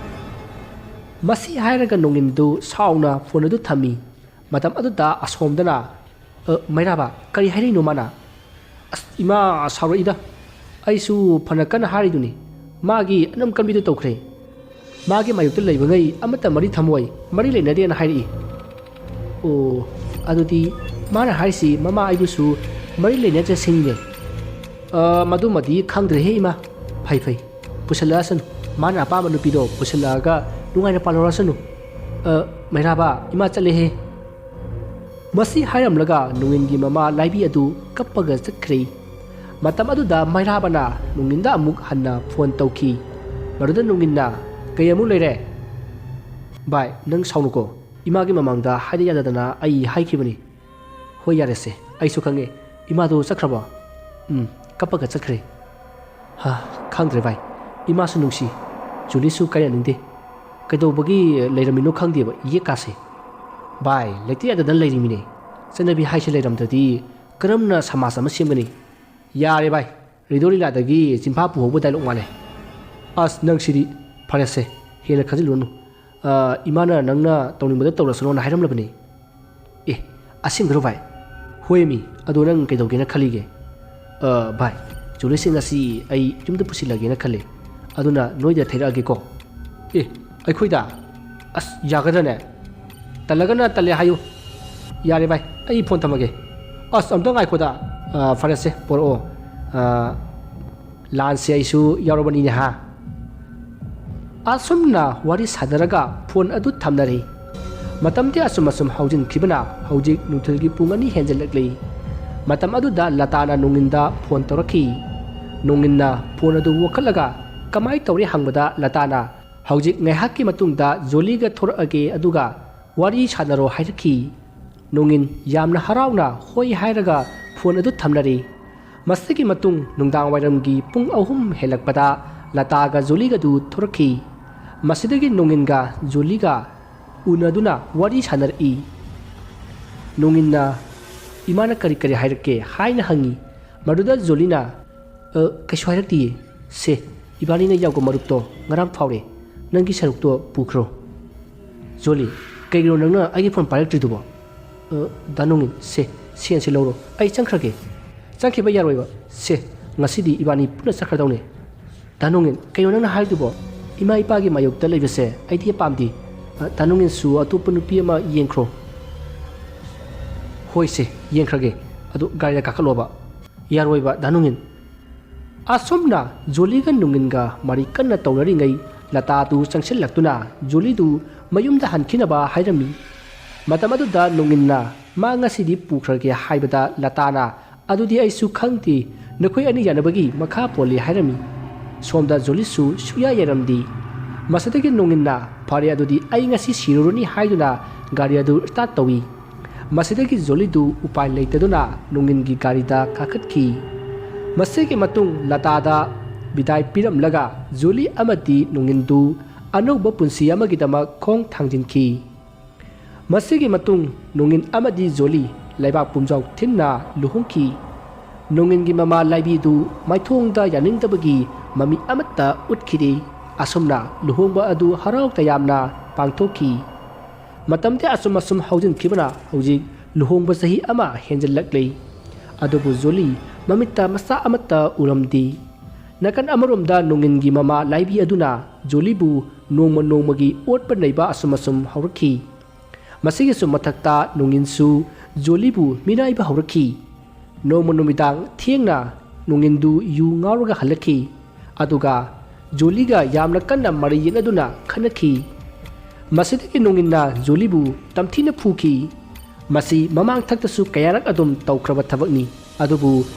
ꯃꯁꯤ ꯍꯥꯏꯔꯒ ꯅꯣꯡꯏꯟꯗꯨ ꯁꯥꯎꯅ ꯐꯣꯟ ꯑꯗꯨ ꯊꯝꯃꯤ꯫ ꯃꯇꯝ ꯑꯗꯨꯗ ꯑꯁꯣꯝꯗꯅ, "ꯑ, ꯃꯩꯔꯥꯕ, ꯀꯔꯤ ꯍꯥꯏꯔꯤꯅꯣ ꯃꯥꯅ?" "ꯑꯁ, ꯏꯃꯥ ꯁꯥꯎꯔꯛꯏꯗ꯫ ꯑꯩꯁꯨ ꯐꯅ ꯀꯟꯅ ꯍꯥꯏꯔꯤꯗꯨꯅꯤ꯫ ꯃꯥꯒꯤ ꯑꯅꯝ ꯀꯟꯕꯤꯗꯨ ꯇꯧꯈ꯭ꯔꯦ꯫ ꯃꯥꯒꯤ ꯃꯥꯌꯣꯛꯇ ꯂꯩꯕꯉꯩ ꯑꯃꯠꯇ ꯃꯔꯤ ꯊꯝꯃꯣꯏ, ꯃꯔꯤ ꯂꯩꯅꯗꯦꯅ ꯍꯥꯏꯔꯛꯏ꯫" "ꯑꯣ, ꯑꯗꯨꯗꯤ ꯃꯥꯅ ꯍꯥꯏꯔꯤꯁꯤ ꯃꯃꯥ ꯑꯩꯕꯨꯁꯨ ꯃꯔꯤ ꯂꯩꯅꯗ꯭ꯔꯦ ꯁꯤꯅꯤꯅꯦ?" "ꯑ, ꯃꯗꯨꯃꯗꯤ ꯈꯪꯗ꯭ꯔꯦꯍꯦ ꯏꯃꯥ꯫ ꯐꯩ, ꯐꯩ꯫ ꯄꯨꯁꯜꯂꯛꯑꯁꯅꯨ꯫ ꯃꯥꯅ ꯑꯄꯥꯝꯕ ꯅꯨꯄꯤꯗꯣ ꯄꯨꯁꯜꯂꯛꯑꯒ ꯅꯨꯡꯉꯥꯏꯅ ꯄꯥꯜꯍꯧꯔꯁꯅꯨ꯫ ꯑ, ꯃꯩꯔꯥꯕ, ꯏꯃꯥ ꯆꯠꯂꯦꯍꯦ꯫" ꯃꯁꯤ ꯍꯥꯏꯔꯝꯂꯒ ꯅꯣꯡꯏꯟꯒꯤ ꯃꯃꯥ ꯂꯥꯏꯕꯤ ꯑꯗꯨ ꯀꯞꯄꯒ ꯆꯠꯈ꯭ꯔꯦ꯫ ꯃꯇꯝ ꯑꯗꯨꯗ ꯃꯩꯔꯥꯕꯅ ꯅꯣꯡꯏꯟꯗ ꯑꯃꯨꯛ ꯍꯟꯅ ꯐꯣꯟ ꯇꯧꯈꯤ꯫ ꯃꯗꯨꯗ ꯅꯣꯡꯏꯟꯅ, "ꯀꯩ ꯑꯃꯨꯛ ꯂꯩꯔꯦ?" "ꯚꯥꯏ, ꯅꯪ ꯁꯥꯎꯅꯨꯀꯣ꯫ ꯏꯃꯥꯒꯤ ꯃꯃꯥꯡꯗ ꯍꯥꯏꯗ ꯌꯥꯗꯗꯅ ꯑꯩ ꯍꯥꯏꯈꯤꯕꯅꯤ꯫" "ꯍꯣꯏ, ꯌꯥꯔꯦꯁꯦ, ꯑꯩꯁꯨ ꯈꯪꯉꯦ꯫ ꯏꯃꯥꯗꯣ ꯆꯠꯈ꯭ꯔꯕꯣ?" "ꯎꯝ, ꯀꯞꯄꯒ ꯆꯠꯈ꯭ꯔꯦ꯫" "ꯍꯥ, ꯈꯪꯗ꯭ꯔꯦ ꯚꯥꯏ꯫ ꯏꯃꯥꯁꯨ ꯅꯨꯡꯁꯤ, ꯖꯨꯂꯤꯁꯨ ꯀꯥꯏꯅꯅꯤꯡꯗꯦ꯫ ꯀꯩꯗꯧꯕꯒꯤ ꯂꯩꯔꯝꯃꯤꯅꯣ ꯈꯪꯗꯦꯕ ꯌꯦꯛꯀꯥꯁꯦ꯫" "ꯚꯥꯏ, ꯂꯩꯇ ꯌꯥꯗꯗꯅ ꯂꯩꯔꯤꯃꯤꯅꯦ꯫ ꯆꯠꯅꯕꯤ ꯍꯥꯏꯁꯦ ꯂꯩꯔꯝꯗ꯭ꯔꯗꯤ ꯀꯔꯝꯅ ꯁꯃꯥꯖ ꯑꯃ ꯁꯦꯝꯒꯅꯤ?" "ꯌꯥꯔꯦ ꯚꯥꯏ, ꯔꯦꯗꯤꯑꯣ ꯂꯤꯂꯥꯗꯒꯤ ꯆꯤꯟꯐꯥ ꯄꯨꯍꯧꯕ ꯗꯥꯏꯂꯣꯛ ꯃꯥꯜꯂꯦ꯫" "ꯑꯁ, ꯅꯪ ꯁꯤꯗꯤ꯫ ꯐꯔꯦꯁꯦ, ꯍꯦꯟꯅ ꯈꯟꯖꯤꯜꯂꯨꯔꯅꯨ꯫ ꯑ, ꯏꯃꯥꯅ ꯅꯪꯅ ꯇꯧꯅꯤꯡꯕꯗ ꯇꯧꯔꯁꯅꯣꯅ ꯍꯥꯏꯔꯝꯂꯕꯅꯤ꯫" "ꯑꯦ, ꯑꯁꯦꯡꯕꯩꯔꯣ ꯚꯥꯏ?" "ꯍꯣꯏꯃꯤ, ꯑꯗꯣ ꯅꯪ ꯀꯩꯗꯧꯒꯦꯅ ꯈꯜꯂꯤꯒꯦ?" "ꯑ, ꯚꯥꯏ, ꯖꯨꯂꯤꯁꯤꯡ ꯑꯁꯤ ꯑꯩ ꯌꯨꯝꯗ ꯄꯨꯁꯤꯜꯂꯒꯦꯅ ꯈꯜꯂꯦ꯫ ꯑꯗꯨꯅ ꯅꯣꯏꯗ ꯊꯩꯔꯛꯑꯒꯦꯀꯣ꯫" "ꯑꯦ, ꯑꯩꯈꯣꯏꯗ? ꯑꯁ, ꯌꯥꯒꯗ꯭ꯔꯅꯦ? ꯇꯜꯂꯒꯅ ꯇꯜꯂꯦ ꯍꯥꯏꯌꯨ꯫" "ꯌꯥꯔꯦ ꯚꯥꯏ, ꯑꯩ ꯐꯣꯟ ꯊꯝꯃꯒꯦ꯫ ꯑꯁ, ꯑꯝꯇ ꯉꯥꯏꯈꯣꯗ꯫ ꯑ, ꯐꯔꯦꯁꯦ, ꯄꯣꯔꯛꯑꯣ꯫ ꯑ, ꯂꯥꯟꯁꯦ ꯑꯩꯁꯨ ꯌꯥꯎꯔꯕꯅꯤꯅꯦ ꯍꯥ꯫" ꯑꯁꯨꯝꯅ ꯋꯥꯔꯤ ꯁꯥꯟꯅꯔꯒ ꯐꯣꯟ ꯑꯗꯨ ꯊꯝꯅꯔꯦ꯫ ꯃꯇꯝꯗꯤ ꯑꯁꯨꯝ ꯑꯁꯨꯝ ꯍꯧꯖꯤꯟꯈꯤꯕꯅ ꯍꯧꯖꯤꯛ ꯅꯨꯡꯊꯤꯜꯒꯤ ꯄꯨꯡ ꯑꯅꯤ ꯍꯦꯟꯖꯜꯂꯛꯂꯤ꯫ ꯃꯇꯝ ꯑꯗꯨꯗ ꯂꯇꯥꯅ ꯅꯣꯡꯏꯟꯗ ꯐꯣꯟ ꯇꯧꯔꯛꯈꯤ꯫ ꯅꯣꯡꯏꯟꯅ ꯐꯣꯟ ꯑꯗꯨ ꯋꯥꯈꯠꯂꯒ ꯀꯃꯥꯏ ꯇꯧꯔꯦ ꯍꯪꯕꯗ ꯂꯇꯥꯅ, "ꯍꯧꯖꯤꯛ ꯉꯥꯏꯍꯥꯛꯀꯤ ꯃꯇꯨꯡꯗ ꯖꯣꯂꯤꯒ ꯊꯣꯔꯛꯑꯒꯦ, ꯑꯗꯨꯒ ꯋꯥꯔꯤ ꯁꯥꯟꯅꯔꯣ" ꯍꯥꯏꯔꯛꯈꯤ꯫ ꯅꯣꯡꯏꯟ ꯌꯥꯝꯅ ꯍꯔꯥꯎꯅ ꯍꯣꯏ ꯍꯥꯏꯔꯒ ꯐꯣꯟ ꯑꯗꯨ ꯊꯝꯅꯔꯦ꯫ ꯃꯁꯤꯒꯤ ꯃꯇꯨꯡ ꯅꯨꯡꯗꯥꯡ ꯋꯥꯏꯔꯝꯒꯤ ꯄꯨꯡ ꯑꯍꯨꯝ ꯍꯦꯜꯂꯛꯄꯗ ꯂꯇꯥꯒ ꯖꯣꯂꯤꯒꯗꯨ ꯊꯣꯔꯛꯈꯤ꯫ ꯃꯁꯤꯗꯒꯤ ꯅꯣꯡꯏꯟꯒ ꯖꯣꯂꯤꯒ ꯎꯅꯗꯨꯅ ꯋꯥꯔꯤ ꯁꯥꯟꯅꯔꯛꯏ꯫ ꯅꯣꯡꯏꯟꯅ "ꯏꯃꯥꯅ ꯀꯔꯤ ꯀꯔꯤ ꯍꯥꯏꯔꯛꯀꯦ?" ꯍꯥꯏꯅ ꯍꯪꯉꯤ꯫ ꯃꯗꯨꯗ ꯖꯣꯂꯤꯅ, "ꯑ, ꯀꯩꯁꯨ ꯍꯥꯏꯔꯛꯇꯤꯌꯦ꯫ ꯁꯦ, ꯏꯕꯥꯅꯤꯅ ꯌꯥꯎꯕ ꯃꯔꯨꯞꯇꯣ ꯉꯔꯥꯡ ꯐꯥꯎꯔꯦ꯫ ꯅꯪꯒꯤ ꯁꯔꯨꯛꯇꯣ ꯄꯨꯈ꯭ꯔꯣ꯫" ꯖꯣꯂꯤ, "ꯀꯩꯒꯤꯅꯣ ꯅꯪꯅ ꯑꯩꯒꯤ ꯐꯣꯟ ꯄꯥꯏꯔꯛꯇ꯭ꯔꯤꯗꯨꯕꯣ?" "ꯑ, ꯗꯥ ꯅꯣꯡꯏꯟ, ꯁꯦ, ꯁꯦꯟꯁꯦ ꯂꯧꯔꯣ꯫ ꯑꯩ ꯆꯪꯈ꯭ꯔꯒꯦ꯫" "ꯆꯪꯈꯤꯕ ꯌꯥꯔꯣꯏꯕ꯫ ꯁꯦ, ꯉꯁꯤꯗꯤ ꯏꯕꯥꯅꯤ ꯄꯨꯟꯅ ꯆꯠꯈ꯭ꯔꯗꯧꯅꯦ꯫" "ꯗꯥ ꯅꯣꯡꯏꯟ, ꯀꯩꯅꯣ ꯅꯪꯅ ꯍꯥꯏꯔꯤꯗꯨꯕꯣ? ꯏꯃꯥ ꯏꯄꯥꯒꯤ ꯃꯥꯌꯣꯛꯇ ꯂꯩꯕꯁꯦ ꯑꯩꯗꯤ ꯄꯥꯝꯗꯦ꯫" "ꯑ, ꯗꯥ ꯅꯣꯡꯏꯟꯁꯨ ꯑꯇꯣꯞꯄ ꯅꯨꯄꯤ ꯑꯃ ꯌꯦꯡꯈ꯭ꯔꯣ꯫" "ꯍꯣꯏꯁꯦ, ꯌꯦꯡꯈ꯭ꯔꯒꯦ꯫ ꯑꯗꯨ ꯒꯥꯔꯤꯗ ꯀꯥꯈꯠꯂꯣꯕ꯫" "ꯌꯥꯔꯣꯏꯕ, ꯗꯥ ꯅꯣꯡꯏꯟ꯫" ꯑꯁꯨꯝꯅ ꯖꯣꯂꯤꯒ ꯅꯣꯡꯏꯟꯒ ꯃꯔꯩ ꯀꯟꯅ ꯇꯧꯅꯔꯤꯉꯩ, ꯂꯇꯥꯗꯨ ꯆꯪꯁꯤꯜꯂꯛꯇꯨꯅ ꯖꯣꯂꯤꯗꯨ ꯃꯌꯨꯝꯗ ꯍꯟꯈꯤꯅꯕ ꯍꯥꯏꯔꯝꯃꯤ꯫ ꯃꯇꯝ ꯑꯗꯨꯗ ꯅꯣꯡꯏꯟꯅ "ꯃꯥ ꯉꯁꯤꯗꯤ ꯄꯨꯈ꯭ꯔꯒꯦ" ꯍꯥꯏꯕꯗ, ꯂꯇꯥꯅ "ꯑꯗꯨꯗꯤ ꯑꯩꯁꯨ ꯈꯪꯗꯦ, ꯅꯈꯣꯏ ꯑꯅꯤ ꯌꯥꯅꯕꯒꯤ ꯃꯈꯥ ꯄꯣꯜꯂꯤ" ꯍꯥꯏꯔꯝꯃꯤ꯫ ꯁꯣꯝꯗ ꯖꯣꯂꯤꯁꯨ ꯁꯨꯛꯌꯥ ꯌꯥꯔꯝꯗꯦ꯫ ꯃꯁꯤꯗꯒꯤ ꯅꯣꯡꯏꯟꯅ "ꯐꯔꯦ, ꯑꯗꯨꯗꯤ ꯑꯩ ꯉꯁꯤ ꯁꯤꯔꯨꯔꯅꯤ" ꯍꯥꯏꯗꯨꯅ ꯒꯥꯔꯤ ꯑꯗꯨ start ꯇꯧꯏ꯫ ꯃꯁꯤꯗꯒꯤ ꯖꯣꯂꯤꯗꯨ ꯎꯄꯥꯏ ꯂꯩꯇꯗꯨꯅ ꯅꯣꯡꯏꯟꯒꯤ ꯒꯥꯔꯤꯗ ꯀꯥꯈꯠꯈꯤ꯫ ꯃꯁꯤꯒꯤ ꯃꯇꯨꯡ ꯂꯇꯥꯗ ꯕꯤꯗꯥꯏ ꯄꯤꯔꯝꯂꯒ ꯖꯣꯂꯤ ꯑꯃꯗꯤ ꯅꯣꯡꯏꯟꯗꯨ ꯑꯅꯧꯕ ꯄꯨꯟꯁꯤ ꯑꯃꯒꯤꯗꯃꯛ ꯈꯣꯡ ꯊꯥꯡꯖꯤꯟꯈꯤ꯫ ꯃꯁꯤꯒꯤ ꯃꯇꯨꯡ ꯅꯣꯡꯏꯟ ꯑꯃꯗꯤ ꯖꯣꯂꯤ ꯂꯩꯕꯥꯛ ꯄꯨꯝꯖꯥꯎ ꯊꯤꯟꯅ ꯂꯨꯍꯣꯡꯈꯤ꯫ ꯅꯣꯡꯏꯟꯒꯤ ꯃꯃꯥ ꯂꯥꯏꯕꯤꯗꯨ ꯃꯥꯏꯊꯣꯡꯗ ꯌꯥꯅꯤꯡꯗꯕꯒꯤ ꯃꯃꯤ ꯑꯃꯠꯇ ꯎꯠꯈꯤꯗꯦ꯫ ꯑꯁꯨꯝꯅ ꯂꯨꯍꯣꯡꯕ ꯑꯗꯨ ꯍꯔꯥꯎ ꯇꯌꯥꯝꯅ ꯄꯥꯡꯊꯣꯛꯈꯤ꯫ ꯃꯇꯝꯗꯤ ꯑꯁꯨꯝ ꯑꯁꯨꯝ ꯍꯧꯖꯤꯟꯈꯤꯕꯅ ꯍꯧꯖꯤꯛ ꯂꯨꯍꯣꯡꯕ ꯆꯍꯤ ꯑꯃ ꯍꯦꯟꯖꯜꯂꯛꯂꯦ꯫ ꯑꯗꯨꯕꯨ ꯖꯣꯂꯤ ꯃꯃꯤꯠꯇ ꯃꯆꯥ ꯑꯃꯠꯇ ꯎꯔꯝꯗꯦ꯫ ꯅꯥꯀꯟ ꯑꯃꯔꯣꯝꯗ ꯅꯣꯡꯏꯟꯒꯤ ꯃꯃꯥ ꯂꯥꯏꯕꯤ ꯑꯗꯨꯅ ꯖꯣꯂꯤꯕꯨ ꯅꯣꯡꯃ ꯅꯣꯡꯃꯒꯤ ꯑꯣꯠꯄ ꯅꯩꯕ ꯑꯁꯨꯝ ꯑꯁꯨꯝ ꯍꯧꯔꯛꯈꯤ꯫ ꯃꯁꯤꯒꯤꯁꯨ ꯃꯊꯛꯇ ꯅꯣꯡꯏꯟꯁꯨ ꯖꯣꯂꯤꯕꯨ ꯃꯤꯅꯥꯏꯕ ꯍꯧꯔꯛꯈꯤ꯫ ꯅꯣꯡꯃ ꯅꯨꯃꯤꯗꯥꯡ ꯊꯦꯡꯅ ꯅꯣꯡꯏꯟꯗꯨ ꯌꯨ ꯉꯥꯎꯔꯒ ꯍꯜꯂꯛꯈꯤ꯫ ꯑꯗꯨꯒ ꯖꯣꯂꯤꯒ ꯌꯥꯝꯅ ꯀꯟꯅ ꯃꯔꯩ ꯌꯦꯠꯅꯗꯨꯅ ꯈꯠꯅꯈꯤ꯫ ꯃꯁꯤꯗꯒꯤ ꯅꯣꯡꯏꯟꯅ ꯖꯣꯂꯤꯕꯨ ꯇꯝꯊꯤꯅ ꯐꯨꯈꯤ꯫ ꯃꯁꯤ ꯃꯃꯥꯡ ꯊꯛꯇꯁꯨ ꯀꯌꯥꯔꯛ ꯑꯗꯨꯝ ꯇꯧꯈ꯭ꯔꯕ ꯊꯕꯛꯅꯤ꯫ ꯑꯗꯨꯕꯨ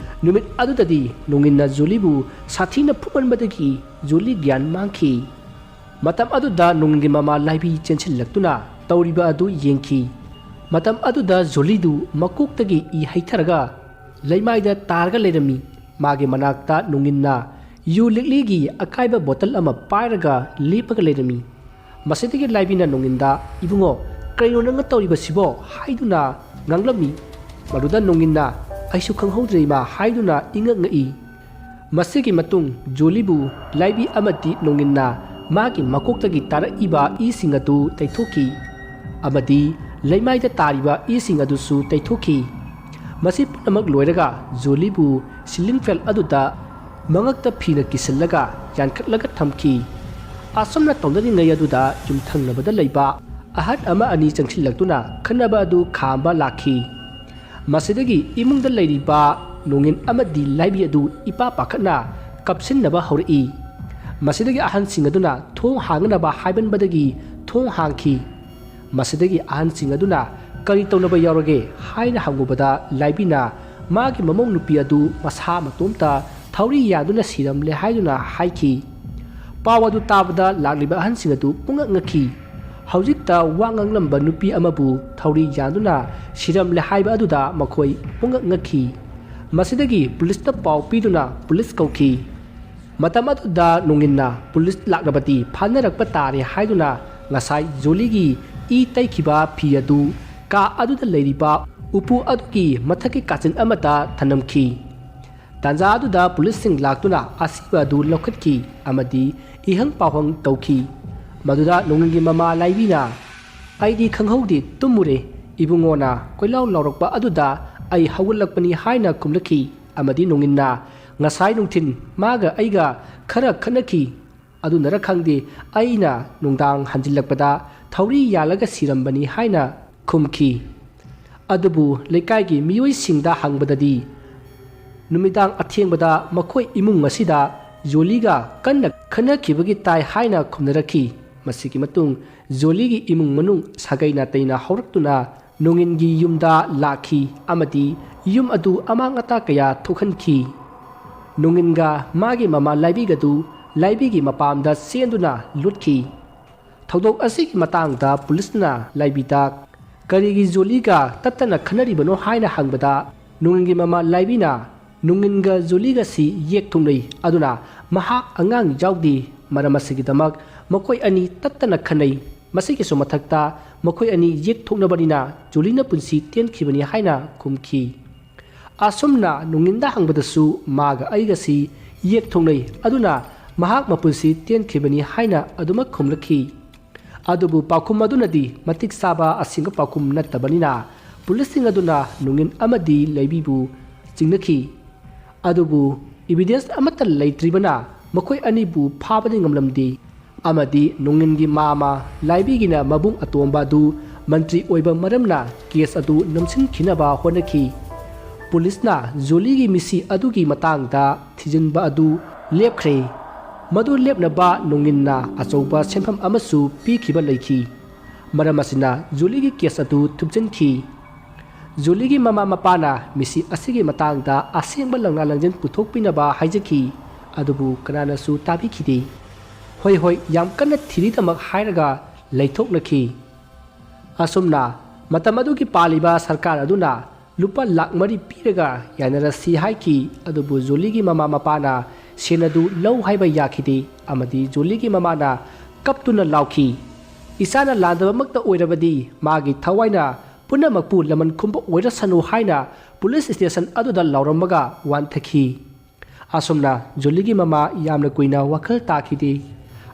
ꯅꯨꯃꯤꯠ ꯑꯗꯨꯗꯗꯤ ꯅꯣꯡꯏꯟꯅ ꯖꯣꯂꯤꯕꯨ ꯁꯥꯊꯤꯅ ꯐꯨꯃꯟꯕꯗꯒꯤ ꯖꯣꯂꯤ ꯒ꯭ꯌꯥꯟ ꯃꯥꯡꯈꯤ꯫ ꯃꯇꯝ ꯑꯗꯨꯗ ꯅꯣꯡꯏꯟꯒꯤ ꯃꯃꯥ ꯂꯥꯏꯕꯤ ꯆꯦꯟꯁꯤꯜꯂꯛꯇꯨꯅ ꯇꯧꯔꯤꯕ ꯑꯗꯨ ꯌꯦꯡꯈꯤ꯫ ꯃꯇꯝ ꯑꯗꯨꯗ ꯖꯣꯂꯤꯗꯨ ꯃꯀꯣꯛꯇꯒꯤ ꯏ ꯍꯩꯊꯔꯒ ꯂꯩꯃꯥꯏꯗ ꯇꯥꯔꯒ ꯂꯩꯔꯝꯃꯤ꯫ ꯃꯥꯒꯤ ꯃꯅꯥꯛꯇ ꯅꯣꯡꯏꯟꯅ ꯌꯨ ꯂꯤꯛꯂꯤꯒꯤ ꯑꯀꯥꯏꯕ ꯕꯣꯇꯜ ꯑꯃ ꯄꯥꯏꯔꯒ ꯂꯦꯞꯄꯒ ꯂꯩꯔꯝꯃꯤ꯫ ꯃꯁꯤꯗꯒꯤ ꯂꯥꯏꯕꯤꯅ ꯅꯣꯡꯏꯟꯗ, "ꯏꯕꯨꯡꯉꯣ, ꯀꯩꯅꯣ ꯅꯪꯅ ꯇꯧꯔꯤꯕꯁꯤꯕꯣ?" ꯍꯥꯏꯗꯨꯅ ꯉꯥꯡꯂꯝꯃꯤ꯫ ꯃꯗꯨꯗ ꯅꯣꯡꯏꯟꯅ, "ꯑꯩꯁꯨ ꯈꯪꯍꯧꯗ꯭ꯔꯦ ꯏꯃꯥ" ꯍꯥꯏꯗꯨꯅ ꯏꯉꯛ ꯉꯛꯏ꯫ ꯃꯁꯤꯒꯤ ꯃꯇꯨꯡ ꯖꯣꯂꯤꯕꯨ ꯂꯥꯏꯕꯤ ꯑꯃꯗꯤ ꯅꯣꯡꯏꯟꯅ ꯃꯥꯒꯤ ꯃꯀꯣꯛꯇꯒꯤ ꯇꯥꯔꯛꯏꯕ ꯏꯁꯤꯡ ꯑꯗꯨ ꯇꯩꯊꯣꯛꯈꯤ ꯑꯃꯗꯤ ꯂꯩꯃꯥꯏꯗ ꯇꯥꯔꯤꯕ ꯏꯁꯤꯡ ꯑꯗꯨꯁꯨ ꯇꯩꯊꯣꯛꯈꯤ꯫ ꯃꯁꯤ ꯄꯨꯝꯅꯃꯛ ꯂꯣꯏꯔꯒ ꯖꯣꯂꯤꯕꯨ ceiling fan ꯑꯗꯨꯗ ꯃꯉꯛꯇ ꯐꯤꯅ ꯀꯤꯁꯤꯜꯂꯒ ꯌꯥꯟꯈꯠꯂꯒ ꯊꯝꯈꯤ꯫ ꯑꯁꯨꯝꯅ ꯇꯧꯅꯔꯤꯉꯩ ꯑꯗꯨꯗ ꯌꯨꯝꯊꯪꯅꯕꯗ ꯂꯩꯕ ꯑꯍꯟ ꯑꯃ ꯑꯅꯤ ꯆꯪꯁꯤꯜꯂꯛꯇꯨꯅ ꯈꯠꯅꯕ ꯑꯗꯨ ꯈꯥꯝꯕ ꯂꯥꯛꯈꯤ꯫ ꯃꯁꯤꯗꯒꯤ ꯏꯃꯨꯡꯗ ꯂꯩꯔꯤꯕ ꯅꯣꯡꯏꯟ ꯑꯃꯗꯤ ꯂꯥꯏꯕꯤ ꯑꯗꯨ ꯏꯄꯥ ꯄꯥꯈꯠꯅ ꯀꯞꯁꯤꯟꯅꯕ ꯍꯧꯔꯛꯏ꯫ ꯃꯁꯤꯗꯒꯤ ꯑꯍꯟꯁꯤꯡ ꯑꯗꯨꯅ ꯊꯣꯡ ꯍꯥꯡꯅꯕ ꯍꯥꯏꯃꯟꯕꯗꯒꯤ ꯊꯣꯡ ꯍꯥꯡꯈꯤ꯫ ꯃꯁꯤꯗꯒꯤ ꯑꯍꯟꯁꯤꯡ ꯑꯗꯨꯅ "ꯀꯔꯤ ꯇꯧꯅꯕ ꯌꯥꯎꯔꯒꯦ?" ꯍꯥꯏꯅ ꯍꯪꯉꯨꯕꯗ ꯂꯥꯏꯕꯤꯅ ꯃꯥꯒꯤ ꯃꯃꯧ ꯅꯨꯄꯤ ꯑꯗꯨ ꯃꯁꯥ ꯃꯇꯣꯝꯇ ꯊꯧꯔꯤ ꯌꯥꯟꯗꯨꯅ ꯁꯤꯔꯝꯂꯦ ꯍꯥꯏꯗꯨꯅ ꯍꯥꯏꯈꯤ꯫ ꯄꯥꯎ ꯑꯗꯨ ꯇꯥꯕꯗ ꯂꯥꯛꯂꯤꯕ ꯑꯍꯟꯁꯤꯡ ꯑꯗꯨ ꯄꯨꯡꯉꯛ ꯉꯛꯈꯤ꯫ ꯍꯧꯖꯤꯛꯇ ꯋꯥ ꯉꯥꯡꯂꯝꯕ ꯅꯨꯄꯤ ꯑꯃꯕꯨ ꯊꯧꯔꯤ ꯌꯥꯟꯗꯨꯅ ꯁꯤꯔꯝꯂꯦ ꯍꯥꯏꯕ ꯑꯗꯨꯗ ꯃꯈꯣꯏ ꯄꯨꯡꯉꯛ ꯉꯛꯈꯤ꯫ ꯃꯁꯤꯗꯒꯤ ꯄꯨꯂꯤꯁꯇ ꯄꯥꯎ ꯄꯤꯗꯨꯅ ꯄꯨꯂꯤꯁ ꯀꯧꯈꯤ꯫ ꯃꯇꯝ ꯑꯗꯨꯗ ꯅꯣꯡꯏꯟꯅ ꯄꯨꯂꯤꯁ ꯂꯥꯛꯂꯕꯗꯤ ꯐꯥꯅꯔꯛꯄ ꯇꯥꯔꯦ ꯍꯥꯏꯗꯨꯅ ꯉꯁꯥꯏ ꯖꯣꯂꯤꯒꯤ ꯏ ꯇꯩꯈꯤꯕ ꯐꯤ ꯑꯗꯨ ꯀꯥ ꯑꯗꯨꯗ ꯂꯩꯔꯤꯕ ꯎꯄꯨ ꯑꯗꯨꯒꯤ ꯃꯊꯛꯀꯤ ꯀꯥꯆꯤꯟ ꯑꯃꯗ ꯊꯅꯝꯈꯤ꯫ ꯇꯥꯟꯖꯥ ꯑꯗꯨꯗ ꯄꯨꯂꯤꯁꯁꯤꯡ ꯂꯥꯛꯇꯨꯅ ꯑꯁꯤꯕ ꯑꯗꯨ ꯂꯧꯈꯠꯈꯤ ꯑꯃꯗꯤ ꯏꯍꯪ ꯄꯥꯎꯍꯪ ꯇꯧꯈꯤ꯫ ꯃꯗꯨꯗ ꯅꯣꯡꯏꯟꯒꯤ ꯃꯃꯥ ꯂꯥꯏꯕꯤꯅ, "ꯑꯩꯗꯤ ꯈꯪꯍꯧꯗꯦ, ꯇꯨꯝꯃꯨꯔꯦ꯫ ꯏꯕꯨꯡꯉꯣꯅ ꯀꯣꯏꯂꯥꯎ ꯂꯥꯎꯔꯛꯄ ꯑꯗꯨꯗ ꯑꯩ ꯍꯧꯒꯠꯂꯛꯄꯅꯤ" ꯍꯥꯏꯅ ꯈꯨꯝꯂꯛꯈꯤ꯫ ꯑꯃꯗꯤ ꯅꯣꯡꯏꯟꯅ, "ꯉꯁꯥꯏ ꯅꯨꯡꯊꯤꯟ ꯃꯥꯒ ꯑꯩꯒ ꯈꯔ ꯈꯠꯅꯈꯤ꯫ ꯑꯗꯨꯅꯔ ꯈꯪꯗꯦ, ꯑꯩꯅ ꯅꯨꯡꯗꯥꯡ ꯍꯟꯖꯤꯜꯂꯛꯄꯗ ꯊꯧꯔꯤ ꯌꯥꯜꯂꯒ ꯁꯤꯔꯝꯕꯅꯤ" ꯍꯥꯏꯅ ꯈꯨꯝꯈꯤ꯫ ꯑꯗꯨꯕꯨ ꯂꯩꯀꯥꯏꯒꯤ ꯃꯤꯑꯣꯏꯁꯤꯡꯗ ꯍꯪꯕꯗꯗꯤ ꯅꯨꯃꯤꯗꯥꯡ ꯑꯊꯦꯡꯕꯗ ꯃꯈꯣꯏ ꯏꯃꯨꯡ ꯑꯁꯤꯗ ꯖꯣꯂꯤꯒ ꯀꯟꯅ ꯈꯠꯅꯈꯤꯕꯒꯤ ꯇꯥꯏ ꯍꯥꯏꯅ ꯈꯨꯝꯅꯔꯛꯈꯤ꯫ ꯃꯁꯤꯒꯤ ꯃꯇꯨꯡ ꯖꯣꯂꯤꯒꯤ ꯏꯃꯨꯡ ꯃꯅꯨꯡ ꯁꯥꯒꯩ ꯅꯥꯇꯩꯅ ꯍꯧꯔꯛꯇꯨꯅ ꯅꯣꯡꯏꯟꯒꯤ ꯌꯨꯝꯗ ꯂꯥꯛꯈꯤ ꯑꯃꯗꯤ ꯌꯨꯝ ꯑꯗꯨ ꯑꯃꯥꯡ ꯑꯇꯥ ꯀꯌꯥ ꯊꯣꯛꯍꯟꯈꯤ꯫ ꯅꯣꯡꯏꯟꯒ ꯃꯥꯒꯤ ꯃꯃꯥ ꯂꯥꯏꯕꯤꯒꯗꯨ ꯂꯥꯏꯕꯤꯒꯤ ꯃꯄꯥꯝꯗ ꯆꯦꯟꯗꯨꯅ ꯂꯨꯠꯈꯤ꯫ ꯊꯧꯗꯣꯛ ꯑꯁꯤꯒꯤ ꯃꯇꯥꯡꯗ ꯄꯨꯂꯤꯁꯅ ꯂꯥꯏꯕꯤꯗ "ꯀꯔꯤꯒꯤ ꯖꯣꯂꯤꯒ ꯇꯠꯇꯅ ꯈꯟꯅꯔꯤꯕꯅꯣ?" ꯍꯥꯏꯅ ꯍꯪꯕꯗ, ꯅꯣꯡꯏꯟꯒꯤ ꯃꯃꯥ ꯂꯥꯏꯕꯤꯅ, "ꯅꯣꯡꯏꯟꯒ ꯖꯣꯂꯤꯒꯁꯤ ꯌꯦꯛ ꯊꯨꯡꯅꯩ, ꯑꯗꯨꯅ ꯃꯍꯥꯛ ꯑꯉꯥꯡ ꯌꯥꯎꯗꯦ, ꯃꯔꯝ ꯑꯁꯤꯒꯤꯗꯃꯛ ꯃꯈꯣꯏ ꯑꯅꯤ ꯇꯠꯇꯅ ꯈꯟꯅꯩ꯫ ꯃꯁꯤꯒꯤꯁꯨ ꯃꯊꯛꯇ ꯃꯈꯣꯏ ꯑꯅꯤ ꯌꯦꯛ ꯊꯣꯛꯅꯕꯅꯤꯅ ꯖꯨꯂꯤꯅ ꯄꯨꯟꯁꯤ ꯇꯦꯟꯈꯤꯕꯅꯤ ꯍꯥꯏꯅ ꯈꯨꯝꯈꯤ꯫ ꯑꯁꯨꯝꯅ ꯅꯣꯡꯏꯟꯗ ꯍꯪꯕꯗꯁꯨ ꯃꯥꯒ ꯑꯩꯒꯁꯤ ꯌꯦꯛ ꯊꯣꯛꯅꯩ, ꯑꯗꯨꯅ ꯃꯍꯥꯛ ꯃꯄꯨꯟꯁꯤ ꯇꯦꯟꯈꯤꯕꯅꯤ ꯍꯥꯏꯅ ꯑꯗꯨꯃꯛ ꯈꯨꯝꯂꯛꯈꯤ꯫ ꯑꯗꯨꯕꯨ ꯄꯥꯎꯈꯨꯝ ꯑꯗꯨꯅꯗꯤ ꯃꯇꯤꯛ ꯆꯥꯕ ꯑꯁꯦꯡꯕ ꯄꯥꯎꯈꯨꯝ ꯅꯠꯇꯕꯅꯤꯅ ꯄꯨꯂꯤꯁꯁꯤꯡ ꯑꯗꯨꯅ ꯅꯣꯡꯏꯟ ꯑꯃꯗꯤ ꯂꯥꯏꯕꯤꯕꯨ ꯆꯤꯡꯅꯈꯤ꯫ ꯑꯗꯨꯕꯨ evidence ꯑꯃꯠꯇ ꯂꯩꯇ꯭ꯔꯤꯕꯅ ꯃꯈꯣꯏ ꯑꯅꯤꯕꯨ ꯐꯥꯕꯗꯤ ꯉꯝꯂꯝꯗꯦ꯫ ꯑꯃꯗꯤ ꯅꯣꯡꯏꯟꯒꯤ ꯃꯃꯥ ꯂꯥꯏꯕꯤꯒꯤꯅ ꯃꯕꯨꯡ ꯑꯇꯣꯝꯕ ꯑꯗꯨ ꯃꯟꯇ꯭ꯔꯤ ꯑꯣꯏꯕ ꯃꯔꯝꯅ case ꯑꯗꯨ ꯅꯝꯁꯤꯟꯈꯤꯅꯕ ꯍꯣꯠꯅꯈꯤ꯫ ꯄꯨꯂꯤꯁꯅ ꯖꯨꯂꯤꯒꯤ ꯃꯤꯁꯤ ꯑꯗꯨꯒꯤ ꯃꯇꯥꯡꯗ ꯊꯤꯖꯤꯟꯕ ꯑꯗꯨ ꯂꯦꯞꯈ꯭ꯔꯦ꯫ ꯃꯗꯨ ꯂꯦꯞꯅꯕ ꯅꯣꯡꯏꯟꯅ ꯑꯆꯧꯕ ꯁꯦꯟꯐꯝ ꯑꯃꯁꯨ ꯄꯤꯈꯤꯕ ꯂꯩꯈꯤ꯫ ꯃꯔꯝ ꯑꯁꯤꯅ ꯖꯨꯂꯤꯒꯤ case ꯑꯗꯨ ꯊꯨꯞꯆꯤꯟꯈꯤ꯫ ꯖꯨꯂꯤꯒꯤ ꯃꯃꯥ ꯃꯄꯥꯅ ꯃꯤꯁꯤ ꯑꯁꯤꯒꯤ ꯃꯇꯥꯡꯗ ꯑꯁꯦꯡꯕ ꯂꯪꯂꯥ ꯂꯪꯖꯟ ꯄꯨꯊꯣꯛꯄꯤꯅꯕ ꯍꯥꯏꯖꯈꯤ, ꯑꯗꯨꯕꯨ ꯀꯅꯥꯅꯁꯨ ꯇꯥꯕꯤꯈꯤꯗꯦ꯫ ꯍꯣꯏ, ꯍꯣꯏ, ꯌꯥꯝ ꯀꯟꯅ ꯊꯤꯔꯤꯗꯃꯛ ꯍꯥꯏꯔꯒ ꯂꯩꯊꯣꯛꯅꯈꯤ꯫ ꯑꯁꯨꯝꯅ ꯃꯇꯝ ꯑꯗꯨꯒꯤ ꯄꯥꯜꯂꯤꯕ ꯁꯔꯀꯥꯔ ꯑꯗꯨꯅ ꯂꯨꯄꯥ ꯂꯥꯛ ꯃꯔꯤ ꯄꯤꯔꯒ ꯌꯥꯅꯔꯁꯤ ꯍꯥꯏꯈꯤ, ꯑꯗꯨꯕꯨ ꯖꯨꯂꯤꯒꯤ ꯃꯃꯥ ꯃꯄꯥꯅ ꯁꯦꯟ ꯑꯗꯨ ꯂꯧ ꯍꯥꯏꯕ ꯌꯥꯈꯤꯗꯦ, ꯑꯃꯗꯤ ꯖꯨꯂꯤꯒꯤ ꯃꯃꯥꯅ ꯀꯞꯇꯨꯅ ꯂꯥꯎꯈꯤ, "ꯏꯆꯥꯅ ꯂꯥꯟꯗꯕꯃꯛꯇ ꯑꯣꯏꯔꯕꯗꯤ ꯃꯥꯒꯤ ꯊꯋꯥꯏꯅ ꯄꯨꯝꯅꯃꯛꯄꯨ ꯂꯃꯟ ꯈꯨꯝꯕ ꯑꯣꯏꯔꯁꯅꯨ" ꯍꯥꯏꯅ ꯄꯨꯂꯤꯁ ꯁ꯭ꯇꯦꯁꯟ ꯑꯗꯨꯗ ꯂꯥꯎꯔꯝꯃꯒ ꯋꯥꯟꯊꯈꯤ꯫ ꯑꯁꯨꯝꯅ ꯖꯨꯂꯤꯒꯤ ꯃꯃꯥ ꯌꯥꯝꯅ ꯀꯨꯏꯅ ꯋꯥꯈꯜ ꯇꯥꯈꯤꯗꯦ꯫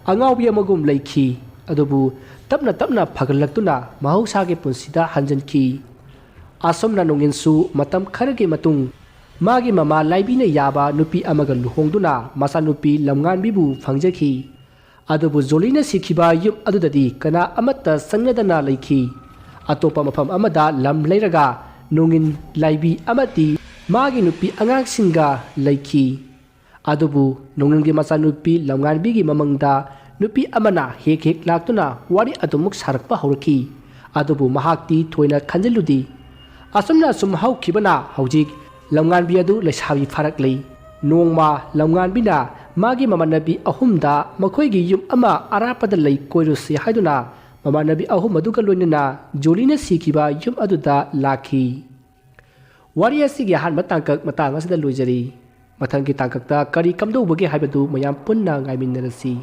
ꯑꯉꯥꯎꯕꯤ ꯑꯃꯒꯨꯝ ꯂꯩꯈꯤ꯫ ꯑꯗꯨꯕꯨ ꯇꯞꯅ ꯇꯞꯅ ꯐꯒꯠꯂꯛꯇꯨꯅ ꯃꯍꯧꯁꯥꯒꯤ ꯄꯨꯟꯁꯤꯗ ꯍꯟꯖꯤꯟꯈꯤ꯫ ꯑꯁꯨꯝꯅ ꯅꯣꯡꯏꯟꯁꯨ ꯃꯇꯝ ꯈꯔꯒꯤ ꯃꯇꯨꯡ ꯃꯥꯒꯤ ꯃꯃꯥ ꯂꯥꯏꯕꯤꯅ ꯌꯥꯕ ꯅꯨꯄꯤ ꯑꯃꯒ ꯂꯨꯍꯣꯡꯗꯨꯅ ꯃꯆꯥꯅꯨꯄꯤ ꯂꯝꯉꯥꯟꯕꯤꯕꯨ ꯐꯪꯖꯈꯤ꯫ ꯑꯗꯨꯕꯨ ꯖꯣꯂꯤꯅ ꯁꯤꯈꯤꯕ ꯌꯨꯝ ꯑꯗꯨꯗꯗꯤ ꯀꯅꯥ ꯑꯃꯠꯇ ꯆꯪꯅꯗꯅ ꯂꯩꯈꯤ꯫ ꯑꯇꯣꯞꯄ ꯃꯐꯝ ꯑꯃꯗ ꯂꯝ ꯂꯩꯔꯒ ꯅꯣꯡꯏꯟ, ꯂꯥꯏꯕꯤ ꯑꯃꯗꯤ ꯃꯥꯒꯤ ꯅꯨꯄꯤ ꯑꯉꯥꯡꯁꯤꯡꯒ ꯂꯩꯈꯤ꯫ ꯑꯗꯨꯕꯨ ꯅꯣꯡꯏꯟꯒꯤ ꯃꯆꯥꯅꯨꯄꯤ ꯂꯝꯉꯥꯟꯕꯤꯒꯤ ꯃꯃꯪꯗ ꯅꯨꯄꯤ ꯑꯃꯅ ꯍꯦꯛ ꯍꯦꯛ ꯂꯥꯛꯇꯨꯅ ꯋꯥꯔꯤ ꯑꯗꯨꯃꯛ ꯁꯥꯔꯛꯄ ꯍꯧꯔꯛꯈꯤ꯫ ꯑꯗꯨꯕꯨ ꯃꯍꯥꯛꯇꯤ ꯊꯣꯏꯅ ꯈꯟꯖꯤꯜꯂꯨꯗꯦ꯫ ꯑꯁꯨꯝꯅ ꯁꯨꯝ ꯍꯧꯈꯤꯕꯅ ꯍꯧꯖꯤꯛ ꯂꯝꯉꯥꯟꯕꯤ ꯑꯗꯨ ꯂꯩꯁꯥꯕꯤ ꯐꯥꯔꯛꯂꯤ꯫ ꯅꯣꯡꯃ ꯂꯝꯉꯥꯟꯕꯤꯅ ꯃꯥꯒꯤ ꯃꯃꯥꯟꯅꯕꯤ ꯑꯍꯨꯝꯗ ꯃꯈꯣꯏꯒꯤ ꯌꯨꯝ ꯑꯃ ꯑꯔꯥꯞꯄꯗ ꯂꯩ, ꯀꯣꯏꯔꯨꯁꯤ ꯍꯥꯏꯗꯨꯅ ꯃꯃꯥꯟꯅꯕꯤ ꯑꯍꯨꯝ ꯑꯗꯨꯒ ꯂꯣꯏꯅꯅ ꯖꯣꯂꯤꯅ ꯁꯤꯈꯤꯕ ꯌꯨꯝ ꯑꯗꯨꯗ ꯂꯥꯛꯈꯤ꯫ ꯋꯥꯔꯤ ꯑꯁꯤꯒꯤ ꯑꯍꯥꯟꯕ ꯇꯥꯡꯀꯛ ꯃꯇꯥꯡ ꯑꯁꯤꯗ ꯂꯣꯏꯖꯔꯤ꯫ ꯃꯊꯪꯒꯤ ꯇꯥꯡꯀꯛꯇ ꯀꯔꯤ ꯀꯝꯗꯧꯕꯒꯦ ꯍꯥꯏꯕꯗꯨ ꯃꯌꯥꯝ ꯄꯨꯟꯅ ꯉꯥꯏꯃꯤꯟꯅꯔꯁꯤ꯫